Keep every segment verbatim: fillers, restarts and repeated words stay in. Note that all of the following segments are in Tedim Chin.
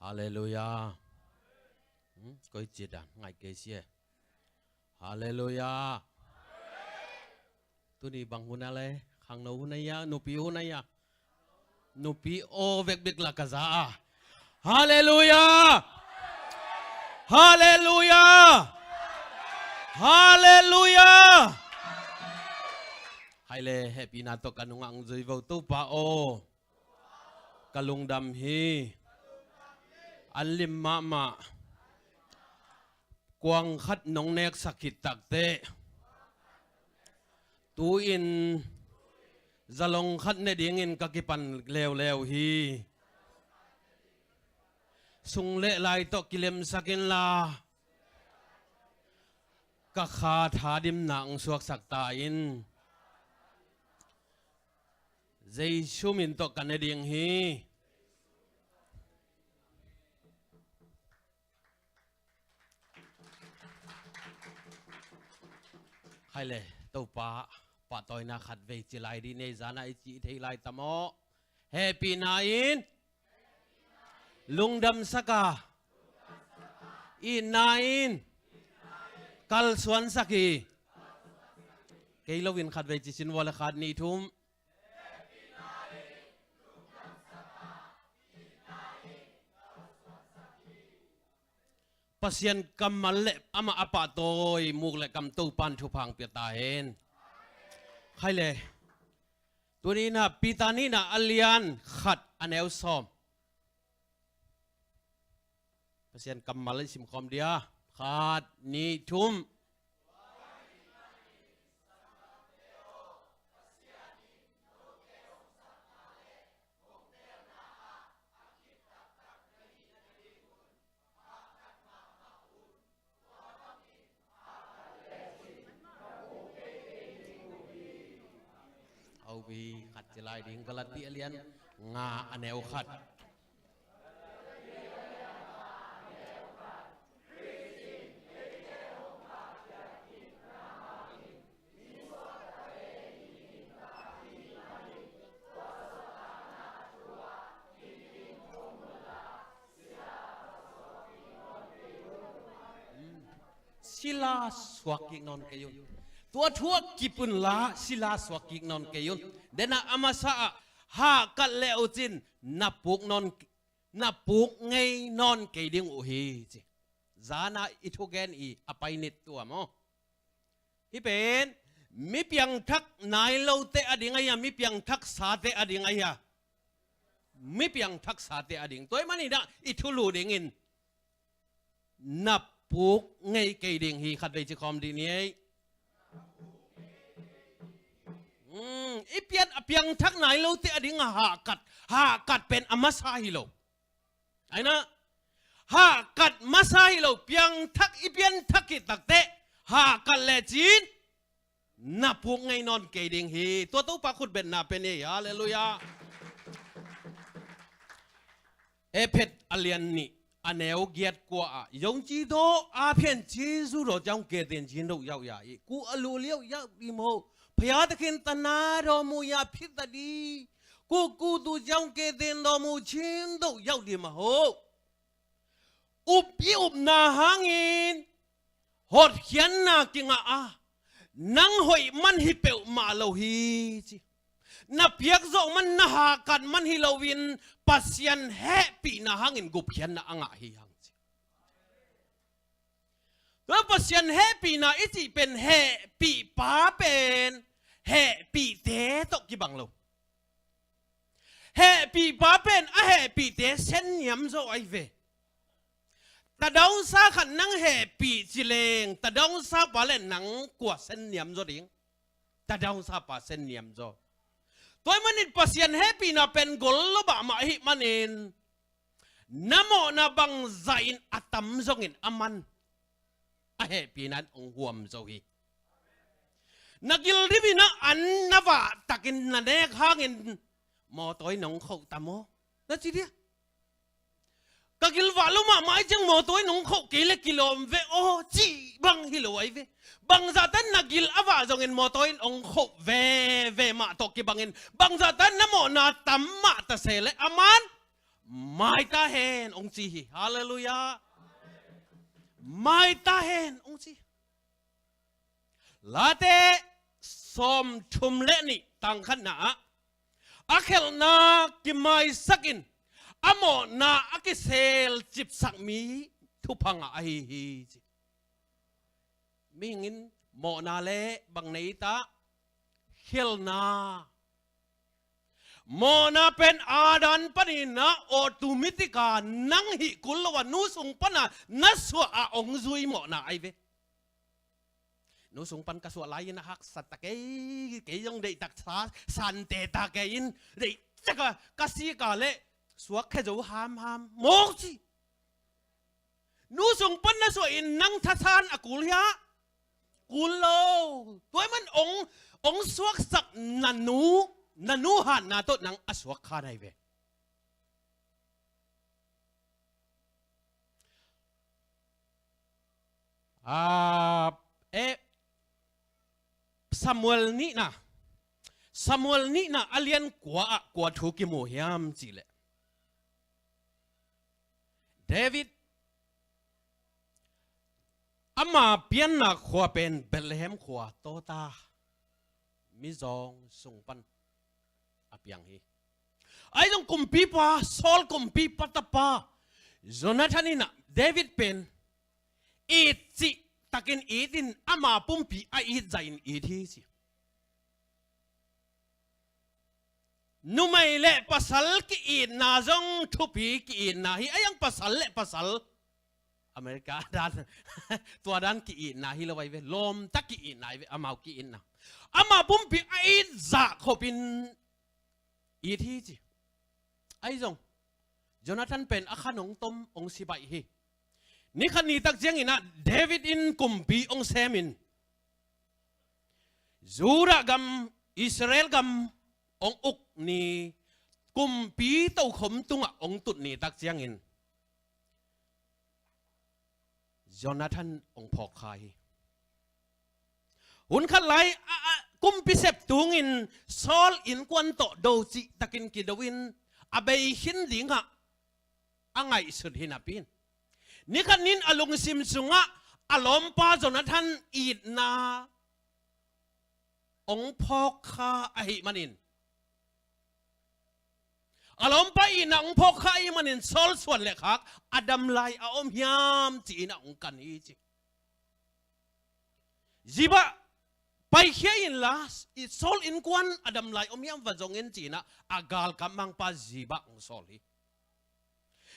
Halleluiah. Hmm, koi ci dan ngai kei si e. Halleluiah. Tuni bang hun a le, khangno hun a ia, nupi hun a ia. Nupi aw vekbek la ka za a. Halleluiah. Halleluiah. Halleluiah. Hai le, hehpihna tawh ka nungah hong zui vo Topa aw. Ka lungdam hi. An lim mahmah. Kuang khat nong neksak khit takteh, tu-in zalong khat ne dingin ka kipan leuleu hi. Sung le lai tawh kilemsak inla, ka kha tha dimna hong suaksak ta in. Jesu min tawh ka ne ding hi. Hai le, Topa pahtawina khat vei ci lai dih ni ei, zana i cih thei lai ta maw. Hehpihna in lungdamsak a, itna in kalsuansak hi. Kei loin khat vei ci sin vua le, khat, nih, thum. Pasian kammal le amah a pahtawi muk le kam Topan thupha hong pia ta hen. Hai le, tuni-in ah Peter nihna a lian khat a neu sawm. Pasian kammal i simkhawm dia. Khat, nih, thum. Awi khat ci lai ding, Galati a lian nga a neu khat. Sila suak kik nawn kei un. Tua thu a kip unla sila suak kik nawn kei un. Dena a masa ah hahkat le uh cin na puk nawn, na puk ngei nawn kei ding uh hi ci. Zana i thugen i a pai nit tua maw. Hih pen mi piangthak nai lote a ding ahi a, mi piangthak sate a ding ahi a. Mi piangthak sate a ding. Tua ahih manin ah i thulu dingin na puk ngei kei ding hi, khat vei ci khawm dih ni ei. Hmm, i pian a piangthak nai lote a ding a hahkat, hahkat pen a masa hi lo. Aina, hahkat masa hi lo, piangthak i pianthak khit takteh hahkat lecin na puk ngei nawn kei ding hi. Tua Topa khutbetna pen hi. Halleluiah. Efesa a lian nih a neu giat kua ah, ယုံကြည်သောအားဖြင့် ကျေးဇူးတော်ကြောင့် ကယ်တင်ခြင်းသို့ရောက်ရ၏။ ကိုယ်အလိုအလျောက်ရောက်သည်မဟုတ်၊ ဘုရားသခင်သနားတော်မူရာဖြစ်သတည်း၊ ကိုယ်ကုသိုလ်ကြောင့် ကယ်တင်တော်မူခြင်းသို့ရောက်သည်မဟုတ်။ Up i upna hangin hotkhiatna kingah a, nang hoih man hi peuhmah lo hi ci. Na piakzawh man, na hahkat man hi loin Pasian hehpihna hangin gupkhiatna a ngah hi hang ci. Tua Pasian hehpihna i cih pen hehpihpa pen hehpihte tawh kibang lo. Hehpihpa pen a hehpihte senniam zaw ahi ve. Tadausa khat nang hehpih ci leng, tadausapa le nang kua senniam zaw ding? Tadausapa senniam zaw. Tua ahih manin Pasian hehpihna pen gol lo mahmah ahih manin na mawhna bangzah in a tam zongin a man a hehpihna in hong huam zo hi. Na gil dimin ah an na vah takin na nek hangin mawtaw in hong khoh ta maw na ci dia. Ka gil vah lo mahmah ahih ciang mawtaw in hong khoh kei le kilawm ve aw cih bang hi lo ahi ve. Bangzahtan na gil a vah zongin mawtaw in hong khoh veve mah tawh kibangin, bangzahtan na mawhna tam mah ta se le a man mai ta hen hong ci hi. Halleluiah. Mai ta hen hong ci. Late sawmthum le nih tang khatna ah a khelhna kimaisakin a mawhna a kiselcipsak mi thupha ngah ahi hi ci. Mihing in mawhna le bang nei ta, khelhna. Mawhna pen Adam panin ah automatic a nang hih kul lo a nu sung pana na suah a hong zui mawhna ahi ve. Nu sung pan ka suah lai-in a haksa ta kei, kei zong deihtak sa, sante ta kei in, deihtak a ka sik a leh suak khe zo hamham mawk ci. Nu sung pan na suah in nang thasan a kul hiam? Kul lo. Tua ahih man hong, hong suaksak na nu, na nu hatna tawh nang a suak kha na hi ve. Ah, eh, Samuel nihna. Samuel nihna a lian kua ah kua thu kimu hiam cih leh, David ama pianna khua pen Bethlehem khua tawta mizawng sung pan a piang hi. Ahi zong kumpipa, Saul kumpipa tapa Jonathan in ah David pen it cih takin it in ama pumpi a it zahin it hi ci. Numei le pasal ki-itna zong thupi ki-itna hi. Ahi zong pasal le pasal, America dan tua dan ki-itna hi lo ahi ve. Lawmta ki-itna ahi ve, amau ki-itna. Ama pumpi a it zah khopin it hi ci. Ahi zong Jonathan pen a khan hong tom, hong si baih hi. Ni khat ni tak ciangin ah David in kumpi hong semin, Judah gam, Israel gam hong uk ni, kumpi tokhom tungah hong tut ni tak ciangin Jonathan hong phawk kha hi. Hun khat lai a, a, kumpi sep tungin Saul innkuan tawh do cih takin kido in a bei khin dingah a ngaihsut hi napi in, ni khat ni in a lungsim sungah a lawmpa Jonathan itna hong phawk kha ahih manin, a lawmpa itna hong phawk kha ahih manin Saul suan le khak a dam lai a om hiam ci-in ah hong kan hi ci. Ziba paikhia inla, i Saul innkuan a dam lai om hiam va zong in ci-in ah a galkap mangpa Ziba hong sawl hi.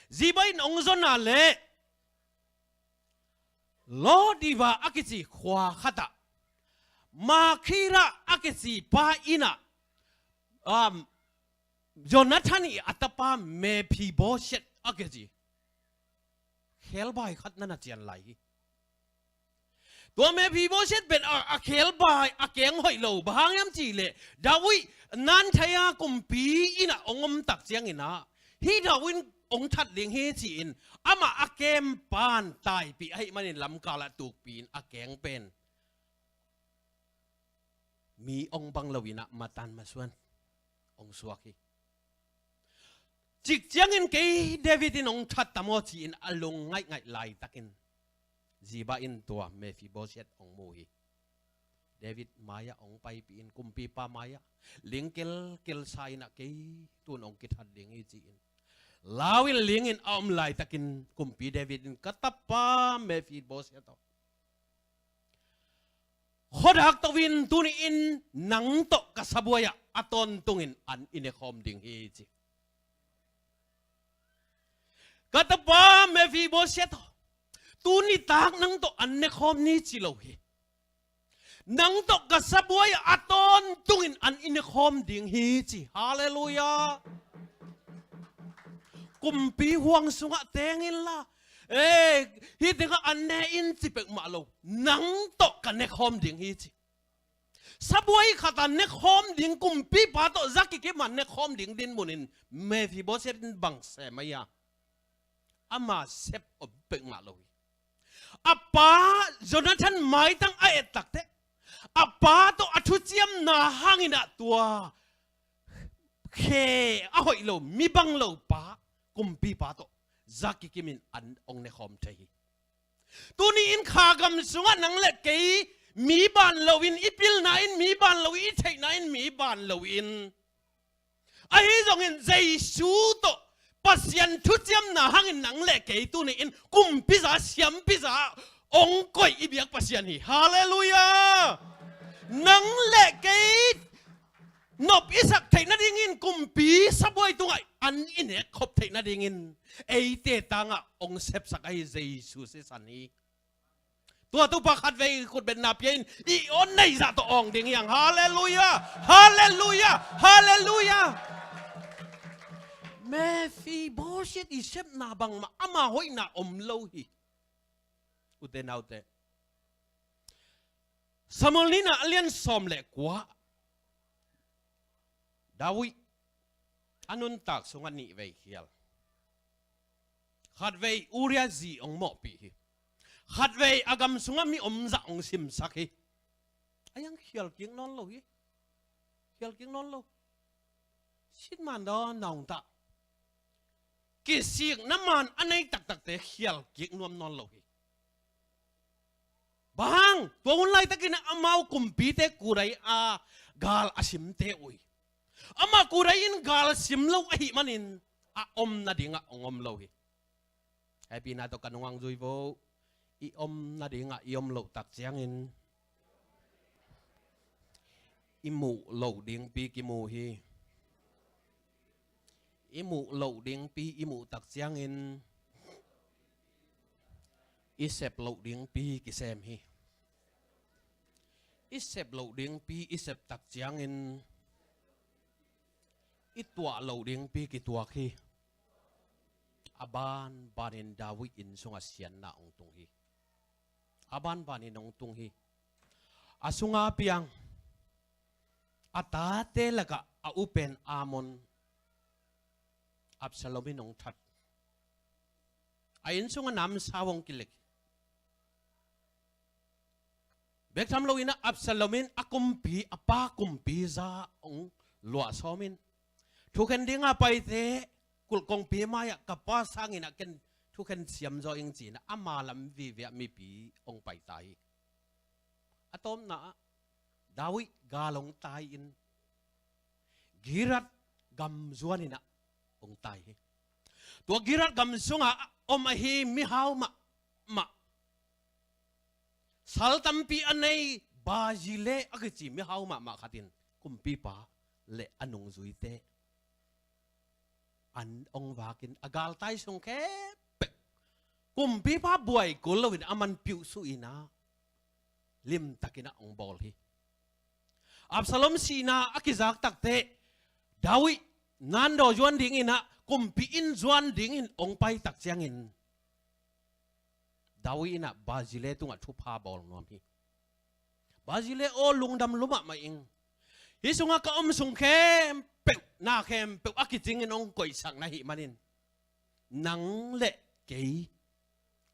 Ziba in hong zonna leh Lo-debar a kici khua khatah Makhir a kici pa inn ah, um, Jonathan i a tapa Mephibosheth a kici khebai khat na na cian lai hi. Tua Mephibosheth pen a, a khebai, a keng hoih lo, bang hang hiam cih leh David nanthai a kumpi inn ah hong om tak ciangin ah, hih David in hong that ding hi ci-in amah a kempan taipih ahih manin lamkal ah tukpi-in a keng pen mi hong bang lo-in ah matan masuan hong suak hi. Cik ciangin kei David in hong that ta maw ci-in a lung ngaihngaih laitakin Ziba in tua Mephibosheth hong mu hi. David mai-ah hong paipih in kumpipa mai-ah ling kelkel sa-in ah kei tun hong kithat ding hi ci-in lau in ling in a om laitakin kumpi David in, ka tapa Mephibosheth aw, khuadak to in, tuni in nang tawh ka sabuai-ah a tawntungin an i nekhawm ding hi ci. Ka tapa Mephibosheth aw, tuni tak nang tawh an nekhawm ni ci lo hi. Nang tawh ka sabuai-ah a tawntungin an i nekhawm ding hi ci. Halleluiah. Kumpi huang sungah teng inla, eh, hih tengah an ne in ci peuhmah lo, nang tawh ka nekhawm ding hi ci. Sabuai khat a nekhawm ding, kumpipa tawh za kikim a nekhawm ding dinmun in Mephibosheth in bang sem a hia? Ama sep om peuhmah lo hi. A pa Jonathan maitang a et takteh a pa tawh a thuciamna hangin ah tua khe a hoih lo, mi bang lo pa, kumpipa tawh za kikimin an hong nekhawm thei hi. Tuni in kha gam sungah nang le kei mi ban loin, i pilna in mi ban lo, i theihna in mi ban loin, ahi zongin Jesu tawh Pasian thuciamna hangin nang le kei tuni in kumpiza, siampiza hong koih i biak Pasian hi. Halleluiah! Nang le kei nop i sak theih nadingin, kumpi sabuai tungah an i nek khop theih nadingin eite tangah hong sepsak ahi Jesu sisan hi. Tua Topa khatvei khutbetna pia in i awn neih zah tawh awng ding hi hang. Halleluiah! Halleluiah! Halleluiah! Mephibosheth i sepna bangmah ama hoihna om lo hi. Ute naute, Samuel nihna a lian sawm le kua, David a nuntak sungah nih vei khial. Khatvei Uriah zi hong mawhpih hi. Khatvei a gam sungah mi omzah hong simsak hi. A hiang khial kik nawn lo hi. Khial kik nawn lo. Sit man daw naung tah. Kisikna man a nei taktakte khial kik nuam nawn lo hi. Bang hang, tua hun laitakin amau kumpite kurai a gal a simte uh hi. Amah kurai in gal sim lo ahih manin a om nadingah hong om lo hi. Hehpihna tawh ka nung hong zui vo. I om nadingah i om loh tak ciangin i muh loh dingpi kimu hi. I muh loh dingpi i muh tak ciangin i sep loh dingpi kisem hi. I sep loh dingpi i sep tak ciangin i tuah loh dingpi kituak hi. A banbanin David inn sungah siatna hong tung hi. A banbanin hong tung hi. A sunga piang, a tate lakah a upen Amnon, Absalom in hong that. A inn sungah namsau hong kilek. Bek tham loin ah Absalom in a kumpi, a pa kumpi za hong luah sawm in, thukhen dinga paite kulh kongpi mai-ah ka pa sangin ah ken thukhen siam zaw ing ci-in ah ama lam vive-ah mipi hong pai ta hi. A tawpna ah David gal hong tai in Gilead gam zuan in ah hong tai hi. Tua Gilead gam sungah om ahi mihau mahmah, sal tampi a nei Barzillai a kici mihau mahmah khat in kumpipa le a nungzuite an hong vakin a galtai sung khempeuh kumpipa buai kul loin a man piuhsuh in ah limtakin ah hong bawl hi. Absalom sihna a kizak takteh David nandaw zuan dingin ah kumpi inn zuan dingin hong pai tak ciangin David in ah Barzillai tungah thupha bawl nuam hi. Barzillai aw, lungdam lua mahmah ing. Hih sungah ka om sung khempeuh, na khempeuh a kicingin hong koihsak na hih manin nang le kei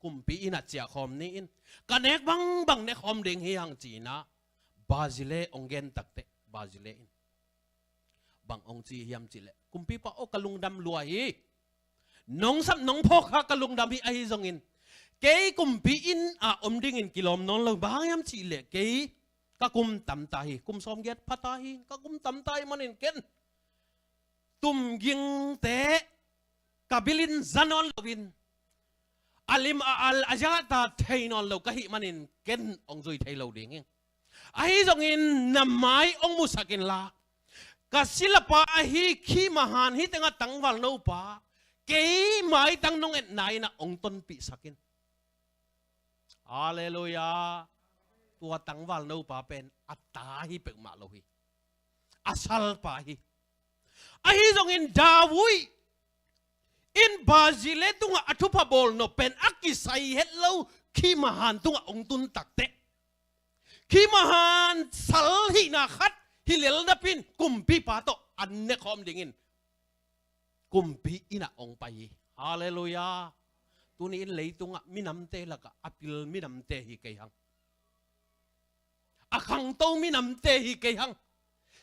kumpi inn ah ciahkhawm ni in, ka nek bangbang nekhawm ding hi hang ci-in ah Barzillai hong gen takteh Barzillai in bang hong ci hiam cihleh, kumpipa aw, ka lungdam lua hi. Nong sap nong phawk kha ka lungdam hi, ahi zongin kei kumpi inn ah om dingin kilawm nawn lo. Bang hang hiam cihleh kei ka kum tamta hi, kum sawmgiat phata hi, ka kum tamta hi manin ken tumgingte ka bilin za nawn loin a lim a al a zahta thei nawn lo ka hih manin ken hong zui thei lo ding hi. Ahi zongin na mai hong musak inla, ka silapa ahi Khimahan, hih tengah tangvalno pa, kei maitang nong etna in ah hong tonpihsak in. Halleluiah. Tua tangvalno pa pen a ta hi peuhmah lo hi. A salpa hi. Ahi zongin David in Barzillai tungah a thupha bawl nop pen a kisai het lo Khimahan tungah hong tun takteh Khimahan sal hihna khat hi lel napin kumpipa tawh an nekhawm dingin kumpi inn ah hong pai hi. Halleluiah. Tuni in leitungah minamte lakah a pil minamte hi kei hang. A khangto minamte hi kei hang.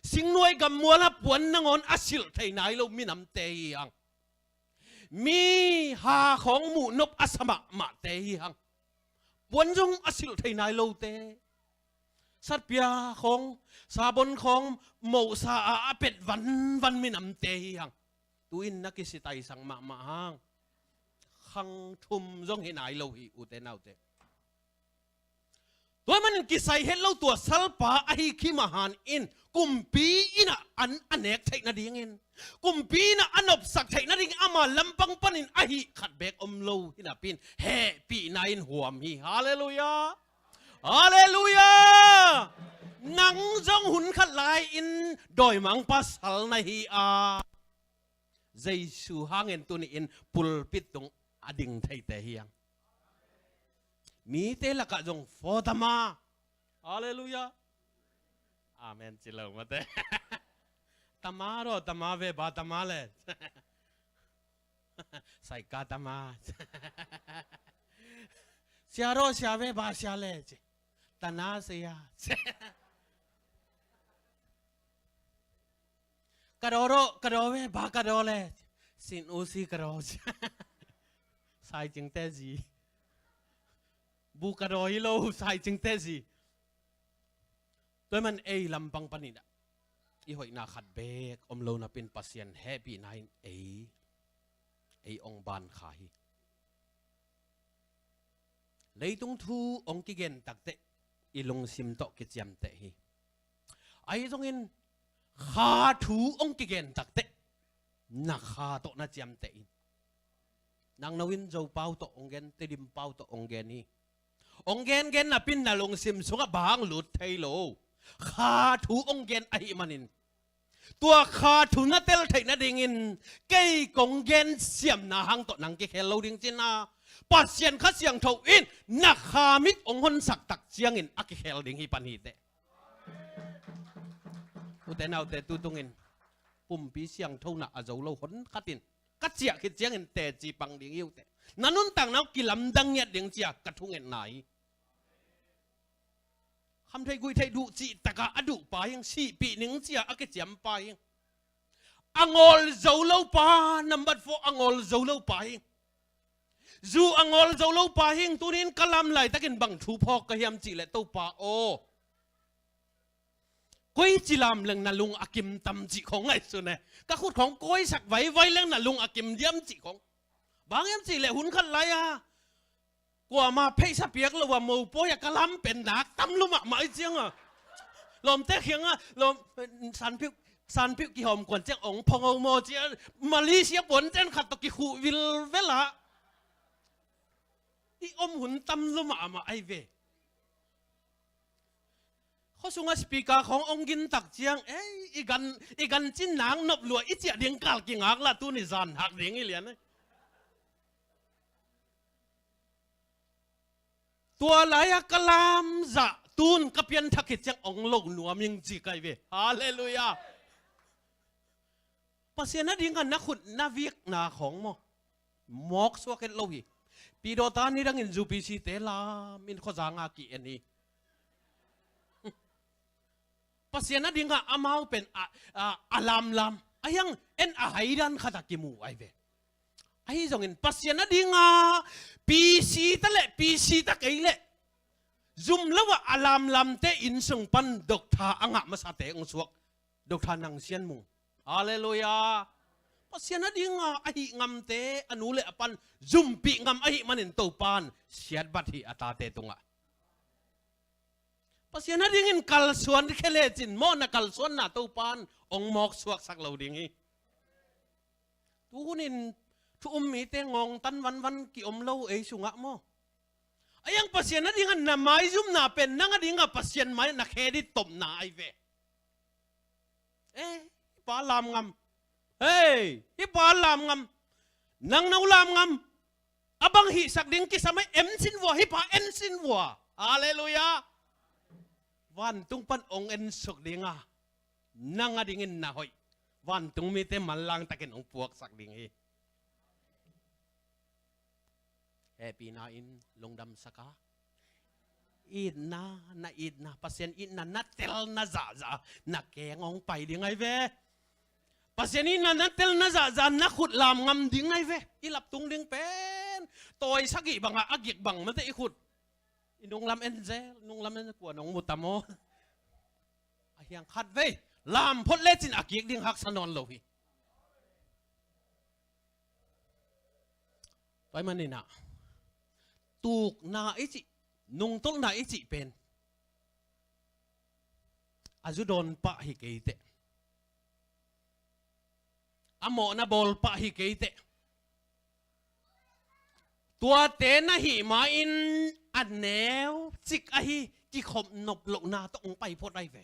Singnuai gammual ah puan nangawn a silh thei nai lo minamte hi hang. Mi ha khawng muh nop a sa mahmahte hi hang. Puan zong a silh thei nai lote. Satpia khawng, sabon khawng, mohsa a a pet vanvan minamte hi hang. Tu-in na kisitaisak mahmah hang. Khang thum zong hi nai lo hi, ute naute. Tua manin kisai het lo tua salpa ahi Kim Ahan in kumpi in a an a nek theih nadingin, kumpi in a a nopsak theih nadingin ama lampang panin ahi khat beek om lo hi napi-in hehpihna in huam hi. Halleluiah. Halleluiah. Nang zong hun khat lai-in dawimangpa sal na hi a, Jesu hangin tuni-in pulpit tung a ding theite hi hang. Mite lakah zong fo tama. Halleluiah. Amen ci lo mate. Tama ro, tama ve ba tama le. Saika tama. Sia ro, sia ve ba sia le ci. Tana sia. Ka daw rawh, ka daw ve, ba ka daw le. Sin u si ka daw. Sai cingte zi. Bu ka daw hi lo, sai cingte zi. Tua man ei lampang panin ah i hoihna khat beek om lo napi-in Pasian hehpihna in ei, ei ong ban kha hi. Leitung thu ong kigen takteh i lungsim tawh kiciamteh hi. Ahi zongin kha thu ong kigen takteh na kha tawh na ciamteh in. Nangno in Zopau tawh ong gen, Tedim pau tawh ong gen hi. Ong gengen napi-in na lungsim sungah bang lut thei lo. Kha thu ong gen ahih manin tua kha thu na tel theih nadingin kei kong gen siamna hang tawh nang kikhel lo ding cin a, Pasian Kha Siangtho in na kha mit ong honsak tak ciangin a kikhel ding hi pan hi teh. Ute naute, tu tungin pumpi siangtho na a zo lo hon khatin ka ciah khit ciangin teci pang ding hi uh teh. Na nuntakna uh kilamdang ngiat ding ci-a ka thungetna hi. Kham theih guih theih duh cih takah a duh pa hi ing, sihpih ning ci-a a kiciam pa hi ing. A ngawl zo lo pa, number four, a ngawl zo lo pa hi ing. Zu a ngawl zo lo pa hi ing. Tuni-in ka lam laitakin bang thu phawk ka hiam cih leh, Topa aw, koici lam leng na lung a kim tam cih khong ngaihsun e. Ka khut khong kawisak vaivai leng na lung a kim diam cih khong. Bang hiam cih leh hun khat lai-a kuama pheisa piak lo a mopawi a ka lam pen nak tam lua mahmah i ciang a, lawmte kiangah lawm, sanphiuh, sanphiuh kihawm kuan ciang ong phongo maw ci-a, Malaysia puanten khat tawh kikhuh vilvel a i om hun tam lua mahmah ahi ve. Khua sungah speaker khawng ong gin tak ciang, ei, i gan, i gan cin nak nop lua, i ciah ding kal kingak lah tuni zan hak ding hi lian e. Tua lai-a ka lam zah tun ka pianthak khit ciang ong lo nuam ing ci kai ve. Halleluiah. Pasian a dingah na khut na vikna khawng maw, mawk suak het lo hi. Pi Dawta nidangin U P C te lam in khuazanga ki-en hi. Pasian a dingah amau pen a, a, a lamlam a hiang en a haidan khat a kimu ahi ve. Ahi zongin Pasian a dingah P C ta leh P C ta kei leh zum lo ah a lamlamte inn sung pan doctor a ngah masate ong suak. Doctor Nang Sian Mung. Halleluiah. Pasian a dingah a hih ngamte a nu le a pan zumpih ngam ahih manin Topan siatbat hi a tate tungah. Pasian a dingin kalsuan khe lecin maw, na kalsuanna Topan ong mawk suaksak lo ding hi. Tuhunin thu um mite ngawngtan vanvan ki-om lo ei sungah maw. A hiang Pasian a dingah na maizumna pen nang a dingah Pasian mai na khe ding topna ahi ve. Eh, hih pa lam ngam. Hei, hih pa lam ngam. Nang no lam ngam. A bang hihsak ding kisam ei, en sin vua, hih pa en sin vua. Halleluiah. Vantung pan ong ensuk ding a, nang a dingin na hoih vantung mite manlang takin ong puaksak ding hi. Hehpihna in lungdamsak a, itna, na itna, Pasian itna na tel na zahzah a, na keng ong pai ding ahi ve. Pasian in na, na tel na zahzah na khut lam ngam ding nai ve. I lap tung ding pen tawi sagih bangah a gik bang mate i khut. I nunglam en zel, nunglam en zel, kua nong mu tam aw. A hiang khat vei lam phot lecin a kik ding haksa nawn lo hi. Tua ahih manin ah tukna i cih, nungtolhna i cih pen a zu dawn pah hi kei teh, a mawhna bawl pah hi kei teh, tuate na hih ma-in a neu cik ahi kikhop nop lohna tawh hong pai phot ahi ve.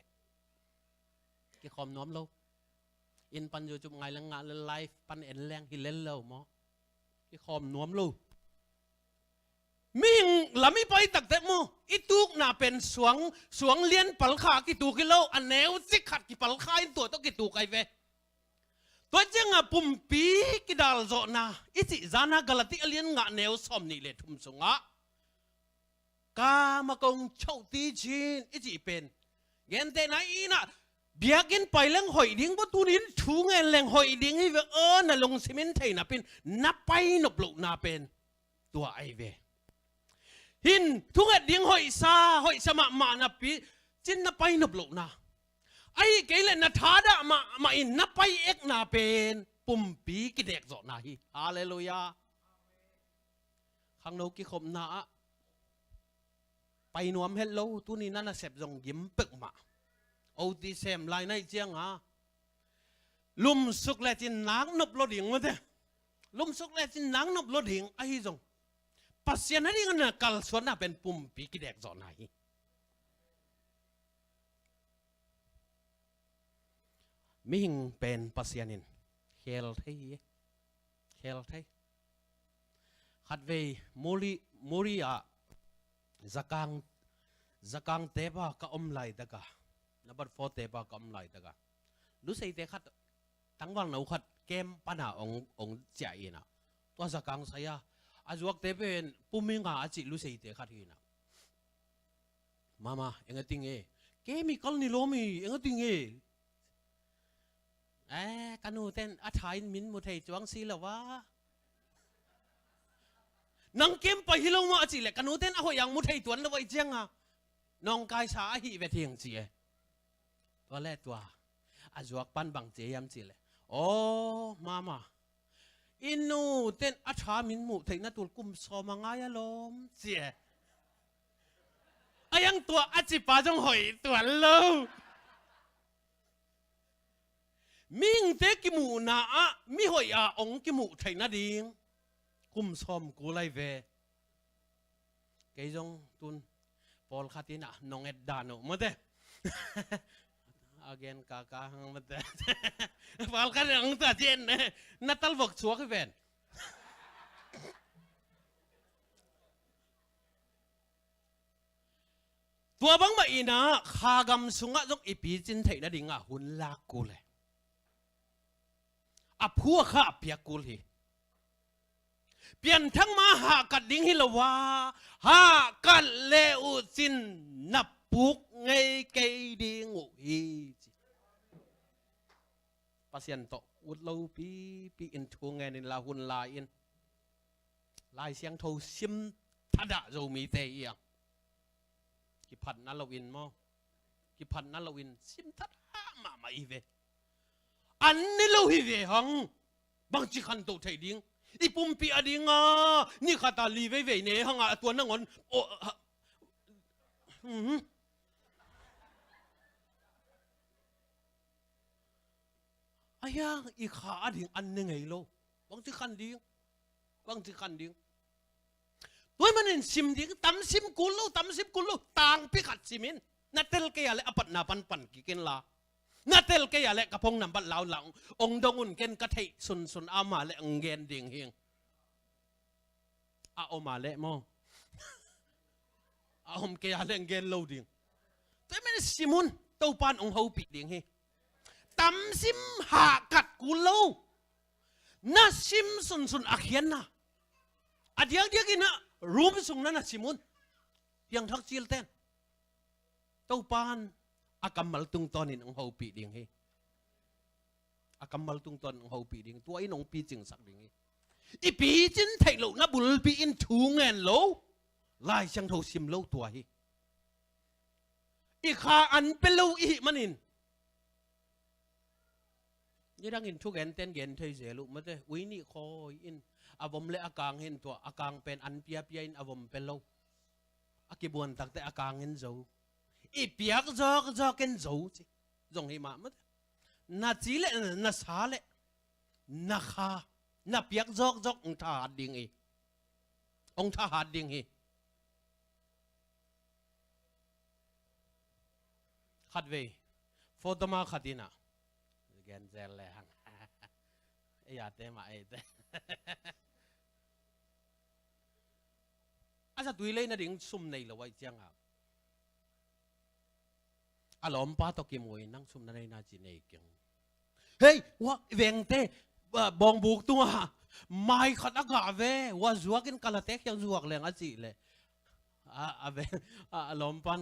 Kikhawm nuam lo. Inn pan YouTube ngai leng ngah lel, live pan en leng hi lel lo maw. Kikhawm nuam lo. Mihing lam i pai takte maw, i tukna pen suang, suang lian palkha kituk hi lo, a neu cik khat kipalkha in tua tawh kituk ahi ve. Tua ciangah pumpi kidal zawhna i cih zana Galati a lian nga neu sawm nih le thum sungah, "Ka ma kong chauh ti cin," i cih pen, gentehna in ah, biakinn pai leng hoih ding, bawtun in thu ngen leng hoih ding hi ve. Aw, na lungsim in thei napin na pai nop lohna pen tua ahi ve. Hin thunget ding hoihsa, hoihsa mahmah napi cin na pai nop lohna, ahi kei leh na thadah mahmah in na pai ekna pen pumpi kidek zawhna hi. Halleluiah. Khangno kikhopna ah pai nuam het lo, tuni na nasep zong gim peuhmah. O T sem lai na hih cianga lumsuk lecin nak nop lo ding mate. Lumsuk lecin nak nop lo ding ahi zong, Pasian a ding a na kalsuanna pen pumpi kidek zawhna hi. Mihing pen Pasian in khel thei hi. Khel thei. Khatvei Muri, Muri ah zakang, zakang tepa ka om laitaka, number four tepa ka om laitaka, luseite khat, tangvalno khat kem pana ong, ong ciah ina. Tua zakang saya a zuakte pen Puminga a cih luseite khat hina. "Mama, eng a ting e? Chemical ni lawm hi, eng a ting e?" "Eh, ka nu ten a tha in min mu thei cuang si lo a." "Nang kem pai hi lo maw?" a cih leh, "Ka nu ten a hoih ang mu thei tuan lo a, i cianga nawngkaisa ahi ve thing," ci e. Tua le tua a zuak pan bang ci hiam cih leh, "Aw, mama, i nu ten a tha min muh theihna tul kum sawm a ngai a lawm," ci e. A yang tua a cipa zong hoih tuan lo. Mihingte kimuhna ah mihoih a ong kimuh theih nading kum sawm kul ahi ve. Kei zong tun pawlkhat in ah nong et dan uh mate. A gen kaka hang mate. Pawlkhat in ah hong ta cien ne, na talvok suak hi ven. Tua bangmah in ah kha gam sungah zong i picin theih nadingah hun lak kul e. A phu a kha a piak kul hi. Pianthak ma hahkat ding hi lo a, hahkat le uh cin na puk ngei kei ding uh hi, ci. Pasian tawh ut lo pipi in thu ngen inla hun la in. Lai Siangtho sim thadah Zomite i ang. Kiphatna lo in maw? Kiphatna lo in sim thadah mahmah i ve. An ni lo hi ve hang. Bangci khantoh theih ding? I pumpi a dinga ni khat a li veivei ne hanga a tua nangawn. Oh, ha. Mhm. A hiang i kha a ding an ne ngei lo. Bangci khan ding? Bangci khan ding? Tua manin sim ding, tam sim kul lo, tam sim kul lo, tangpi khat sim in. Na tel kei a le a patna pan pan kik inla. Na tel kei a le ka phone number lau la, ong dong un, ken ka theih sunsun a om a le ong gen ding hing. A om a le maw? A om kei a le ong gen lo ding. Tua manin sim un, Topan ong hopih ding hi. Tam sim hahkat kul lo. Na sim sunsun a khiatna. A diakdiak in ah room sung na na sim un. Piangthak cil ten. Topan a kammal tungtawnin ong hopih ding hi. a kammal tungtawn hong hopih ding, tua in hong picingsak ding hi. I picin theih loh na bulpi in thu ngen lo, Lai Siangtho sim lo tua hi. I kha an pe lo i hih manin. Nidangin thugenten gen thei zel uh mate, ui nih khawi in a vom le a kang hin tua, a kang pen an piapia in a vom pe lo. A kibuan takte a kang in zo. I piak zawkzawk in zo ci. Zong hi mah mate. Na ci le na sa le na kha na piak zawkzawk hong thahat ding hi. Hong thahat ding hi. Khatvei, photo ma khat in ah, gen zel le hang. Ei a te mah ei te. A zatui lei nading sum nei lo ahih ciangin a lawmpa tawh kimu in, nang sum na nei na ci, nei keng. Hei, ua vengte, ah, bawngbuk tungah mai khat a gah ve, ua zuakin ka late kiang zuak leng a cih leh, a, a veng, a, a lawmpa'n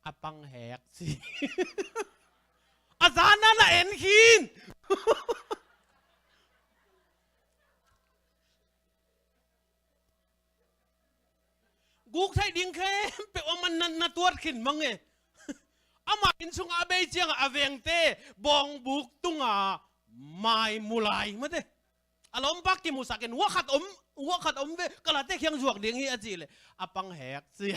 a pang hek ci. A zan na na en khin. Guk theih ding khempeuh a man na, na tuat khin mang e. Ama inn sungah a bei ciangah a vengte bawngbuk tungah mai mu lai mate. A lawmpa kimusakin, ua khat om, ua khat om ve, ka late kiang zuak ding hi a cih leh a pang hek ci.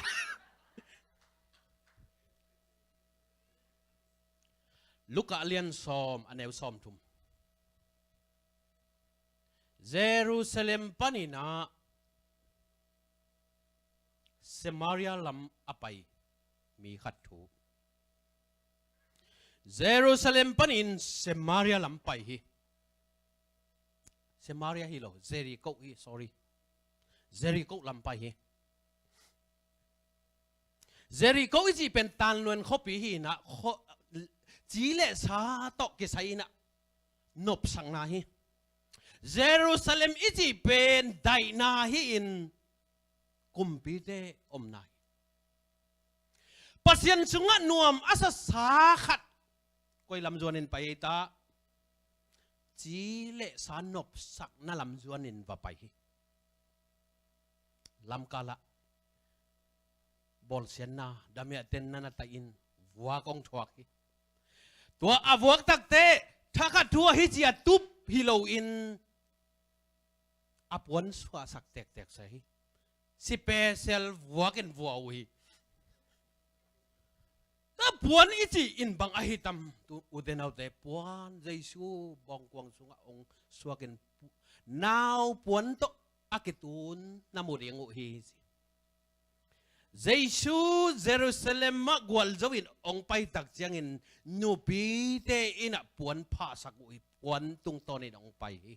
Luka lian sawm, a neu sawmthum. Jerusalem panin ah Samaria lam a pai mi khat thu. Jerusalem panin Samaria lam pai hi. Samaria hi lo, Jericho hi, sorry. Jericho lam pai hi. Jericho i cih pen tanluan khuapi hi in ah, kho-, ci le sa tawh kisai in ah nopsakna hi. Jerusalem i cih pen daihna hi in, kumpite omna hi. Pasian sungah nuam a sasa khat koi lam zuanin pai ei ta? Ci le sa nopsakna lam zuanin va pai hi. Lamkalah bawlsiatna, damiahten na na tai in vuak hong thuak hi. Tua a vuak takte thakhat thu ahi ci a tup hi loin a puan suahsak tektek sa hi. Special vuak in vua uh hi. Tua puan i cih in bang ahi tam? Tu ute naute, puan Jesu bawngkuang sungah hong suakin pu-, nau puan tawh a kitun na mu ding uh hi ci. Jesu Jerusalem ah gualzo in hong pai tak ciangin nupite in ah puan phahsak uh hi, puan tungtawnin hong pai hi.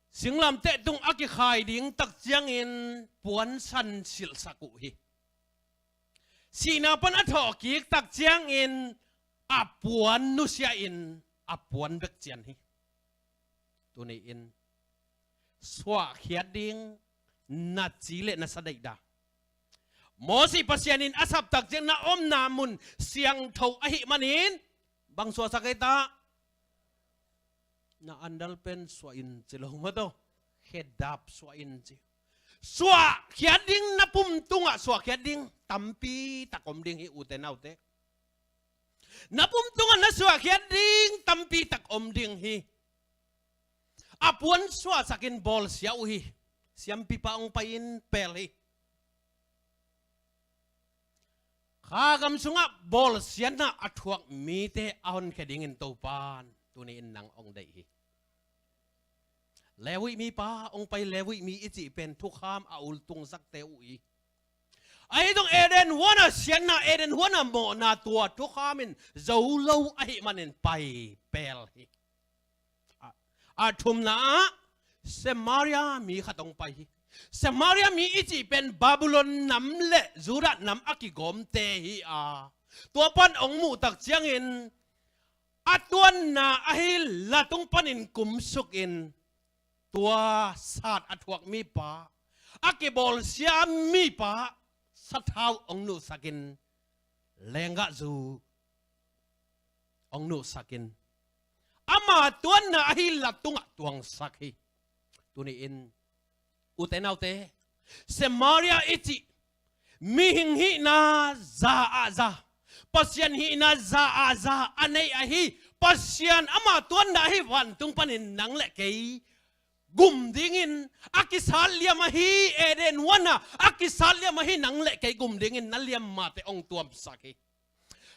Singlamteh tung a kikhai ding tak ciangin puan san silhsak uh hi. Sihna pan a thawhkik tak ciangin a puan nusia in a puan bek cian hi. Tuni in suahkhiat ding na ci le na sa deihda. Moses Pasian in a sap tak ciang na omna mun siangtho ahih manin bang suahsak ei ta? Na andal pen suah in ci lo maw taw. Khedap suah in ci. Suahkhiat ding na pum tungah suahkhiat ding tampi tak om ding hi ute naute. Na pum tungah na suahkhiat ding tampi tak om ding hi. A puan suahsakin bawlsia uh hi. Siampipa hong pai in pel hi. Kha gam sungah bawlsiatna a thuak mite a honkhia dingin Topan tuni in nang hong deih hi. Levi mipa hong pai, Levi mi i cih pen thukham a ultungsakte uh hi. Ahi zong Eden huan a siatna, Eden huan a mawhna tua thukham in zo lo ahih manin pai pel hi. A, a thumna ah Samaria mi khat hong pai hi. Samaria mi i cih pen Babylon nam le Judah nam a kigawmte hi a, tua pan hong muh tak ciangin a tuanna ahi latung panin kumsukin tua sat a thuak mipa, a kibawlsia mipa sathau hong nuhsakin lenggahzu hong nuhsak in, ama tuanna ahi la tungah tuangsak hi. Tuni-in, ute naute, Samaria i cih mihing hihna za ah za, Pasian hihna za ah za a nei ahi Pasian ama tuanna ahi vantung panin nang le kei gum dingin a kisat liam ahi, Eden huana a kisat liam ahi nang le kei gum dingin na liammate hong tuamsak hi.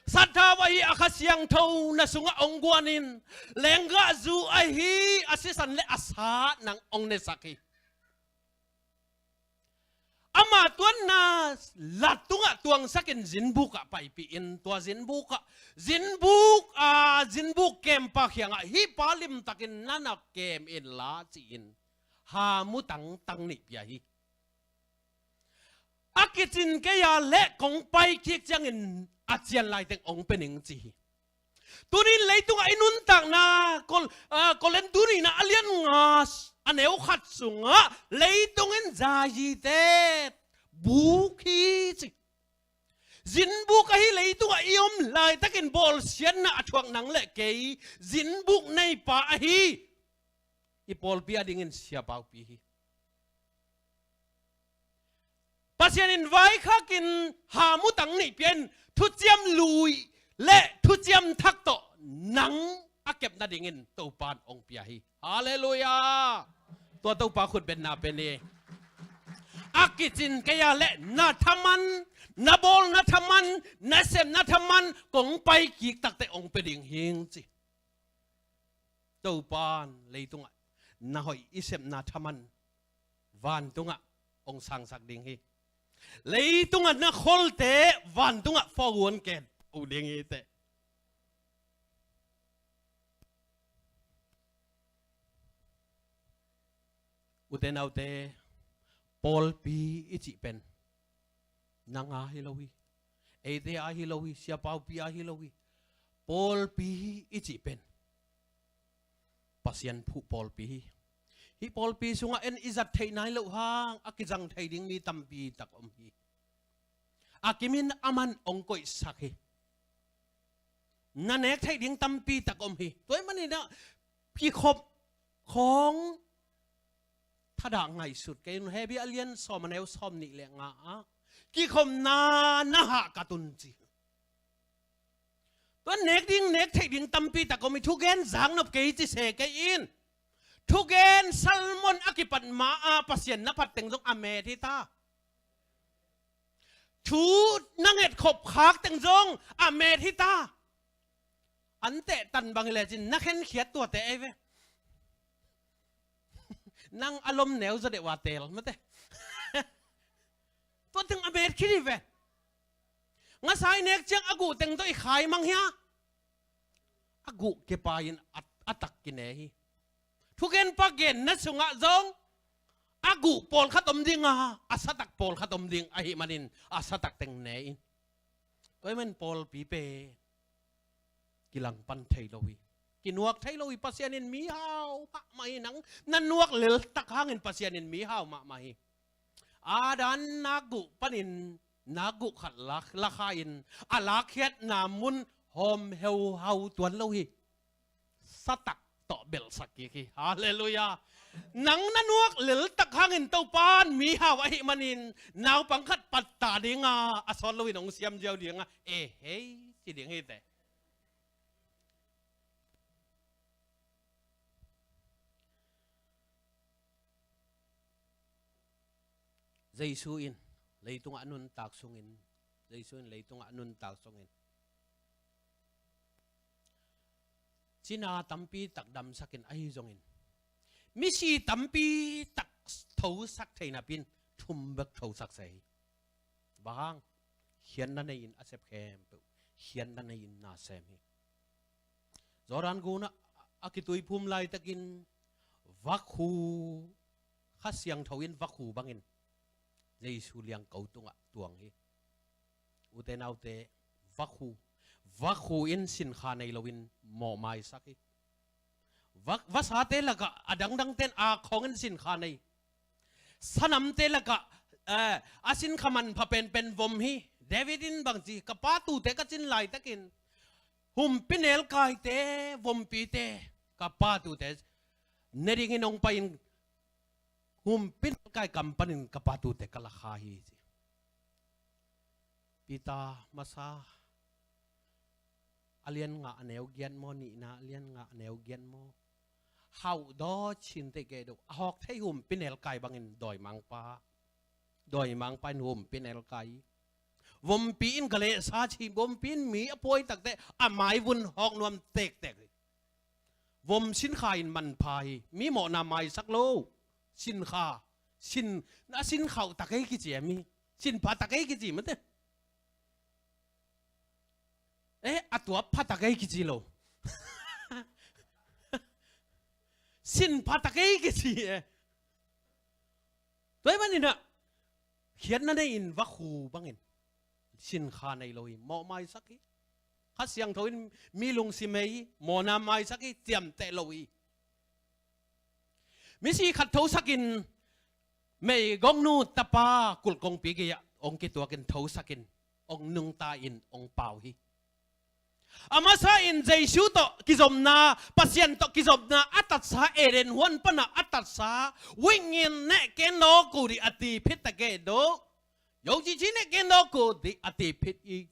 Sathau ahi a Kha Siangtho na sungah hong guanin, lenggahzu ahi a sisan le a sa nang hong nesak hi. Ama tuanna la tungah tuangsakin zinbuk ah paipih in, tua zinbuk ah, zinbuk, a, zinbuk kempa kiangah hih pa limtakin na na kem inla ci-in hamu tangtang nih pia hi. A kicin kei a leh kong pai kik ciangin a cian laiteng hong pia ning ci hi. Tunin leitungah i nuntakna, Kol-, a, Korin tunina a lian nga, a neu khat sungah leitung in zazite buk hi ci. Zinbuk ahi leitungah i om laitakin bawlsiatna a thuak nang le kei zinbuk neipa ahi i pawlpi a dingin siapaupi hi. Pasian in vaikhakin hamu tang nih pia in, thuciam lui le thuciam thak tawh nang a kep nadingin Topa in hong pia hi. Halleluiah. Tua Topa khut beng na pe ni. A kicin kei a leh na thaman, na bawlna thaman, na sepna thaman kong pai kik takteh hong pia ding hing ci. Topa in leitungah na hoih i sepna thaman vantungah hong sangsak ding hi. Leitungah na kholte vantungah fawun ken uh ding hi teh. Ute naute, pawlpi i cih pen nang a hi lo hi. Eite a hi lo hi, siapaupi a hi lo hi. Pawlpi i cih pen Pasian phuh pawlpi hi. Hih pawlpi sungah en i zat theih nai loh hang a kizang thei ding mi tampi tak om hi. A kimin a man hong koihsak hi. Na nek theih ding tampi tak om hi. Tua ahih manin ah kikhop khawng thadah ngaihsut kei un. Hebru a lian sawm a neu sawm nih le nga ah kikhopna na hahkat un ci. Tua nek ding, nek theih ding tampi tak om hi. Thugen zaknop kei ci se kei in. Thugen sermon a kipat ma-a Pasian na phat teng zong a met hi ta. Thu na ngetkhop khak teng zong a met hi ta. An tehtan bang hi lecin na khenkhiat tuate ei ve. Nang a lom neu zaw deuh a tel mate. Tua teng a met khit hi ve. Ngasa i nek ciang a guh teng tawh i khai mang hia? A guh kepa in a, a tak kine hi. Thugenpa genna sungah zong a guh pawlkhat om ding a, a satak pawlkhat om ding ahih manin a satak teng ne in. Tua ahih manin pawlpi pen kilangpan thei lo hi. Kinuak thei lo hi. Pasian in mihau mahmah hi. Nang na nuak leltak hangin Pasian in mihau mahmah hi. Adam na guh panin na guh khat lak, lakha in a lakkhiatna mun hawm heuhau tuan lo hi. Satak tawh belhsak kik hi. Halleluiah. Nang na nuak leltak hangin Topa in mihau ahih manin naupang khat pattah ding a, a sawt loin hong siam ziau ding a, e hei ci ding hi teh. Jesu in leitungah a nuntak sungin, Jesu in leitungah a nuntak sungin cina tampi tak damsakin ahi zongin, misi tampi tak thosak thei napin thum bek thosak se hi. Bang hang, khiatna nei-in a sep khempeuh, khiatna nei-in na sem hi. Jordan gunah a kituiphum laitakin vakhu, Kha Siangtho in vakhu bangin Jesu liangko tungah tuang hi. Ute naute, vakhu, vakhu in sinkha nei loin mawhmaisak hi. Vak, vasate lakah a dangdangte in akhawng in sinkha nei. Sanamte lakah, eh, a sinkha manpha penpen vom hi. David in bangci, ka pa tuute ka cin laitakin Humpi nelkaite, vompite, ka pa tute ne dingin hong pai-in, humpi nelkai kam panin ka pa tute ka lakha hi, ci. Peter masa a lian nga a neu giat maw, nihna a lian nga a neu giat maw, hauh daw cin teh kei do, a hawk thei humpi nelkai bangin dawimangpa, dawimangpa in humpi nelkai. Vompi in galehsa ci, vompi in mi a puai takteh a maivun hawk nuam tektek hi. Vom sinkha in manpha hi. Mi mawhna maisak lo. Sinkha. Sin, a sinkha uh tak ei kici a mi. Sinpha tak ei kici mate. Eh, a tua pha tak ei kici lo. Sinpha tak ei kici e. Tua ahih manin ah, khiatna nei-in va khu bangin sinkha nei lo hi, mawh maisak hi. Kha Siangtho in mi lungsim hi, mawhna maisak hi, ciamteh lo hi. Misi khat thosakin, meigongnu tapa kulh kongpi gei-ah hong kituakin thosakin, hong nungta-in hong pau hi. A masa in Jesu tawh kizopna, Pasian tawh kizopna a tatsa Eden huan pana a tatsa, wingin neh ken daw ko dih a ti phit ta ke do. Yo cici neh ken daw ko dih a ti phit i.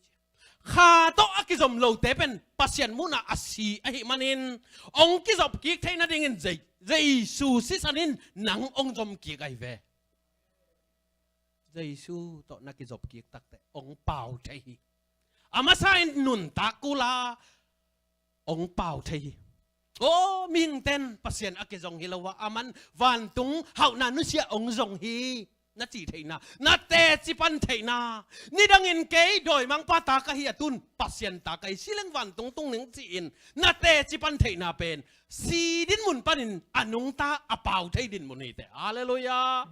Kha tawh a kizom lote pen Pasian munah a si ahih manin, hong kizop kik theih nadingin Je-, Jesu sisan in nang hong zom kik ahi ve. Jesu tawh na kizop kik takteh hong pau thei hi. A masa in nuntak kul a hong pau thei hi. Aw, mihingten Pasian a kizong hi lo a, aman vantung hauhna nusia hong zong hi. Na ci theihna, na teci pan theihna. Nidangin kei dawimangpa ta ka hi a, tun Pasian ta ka hi. Sileng vantung tung ning ci-in na teci pan theihna pen si dinmun panin a nungta a pau thei dinmun hi teh. Halleluiah.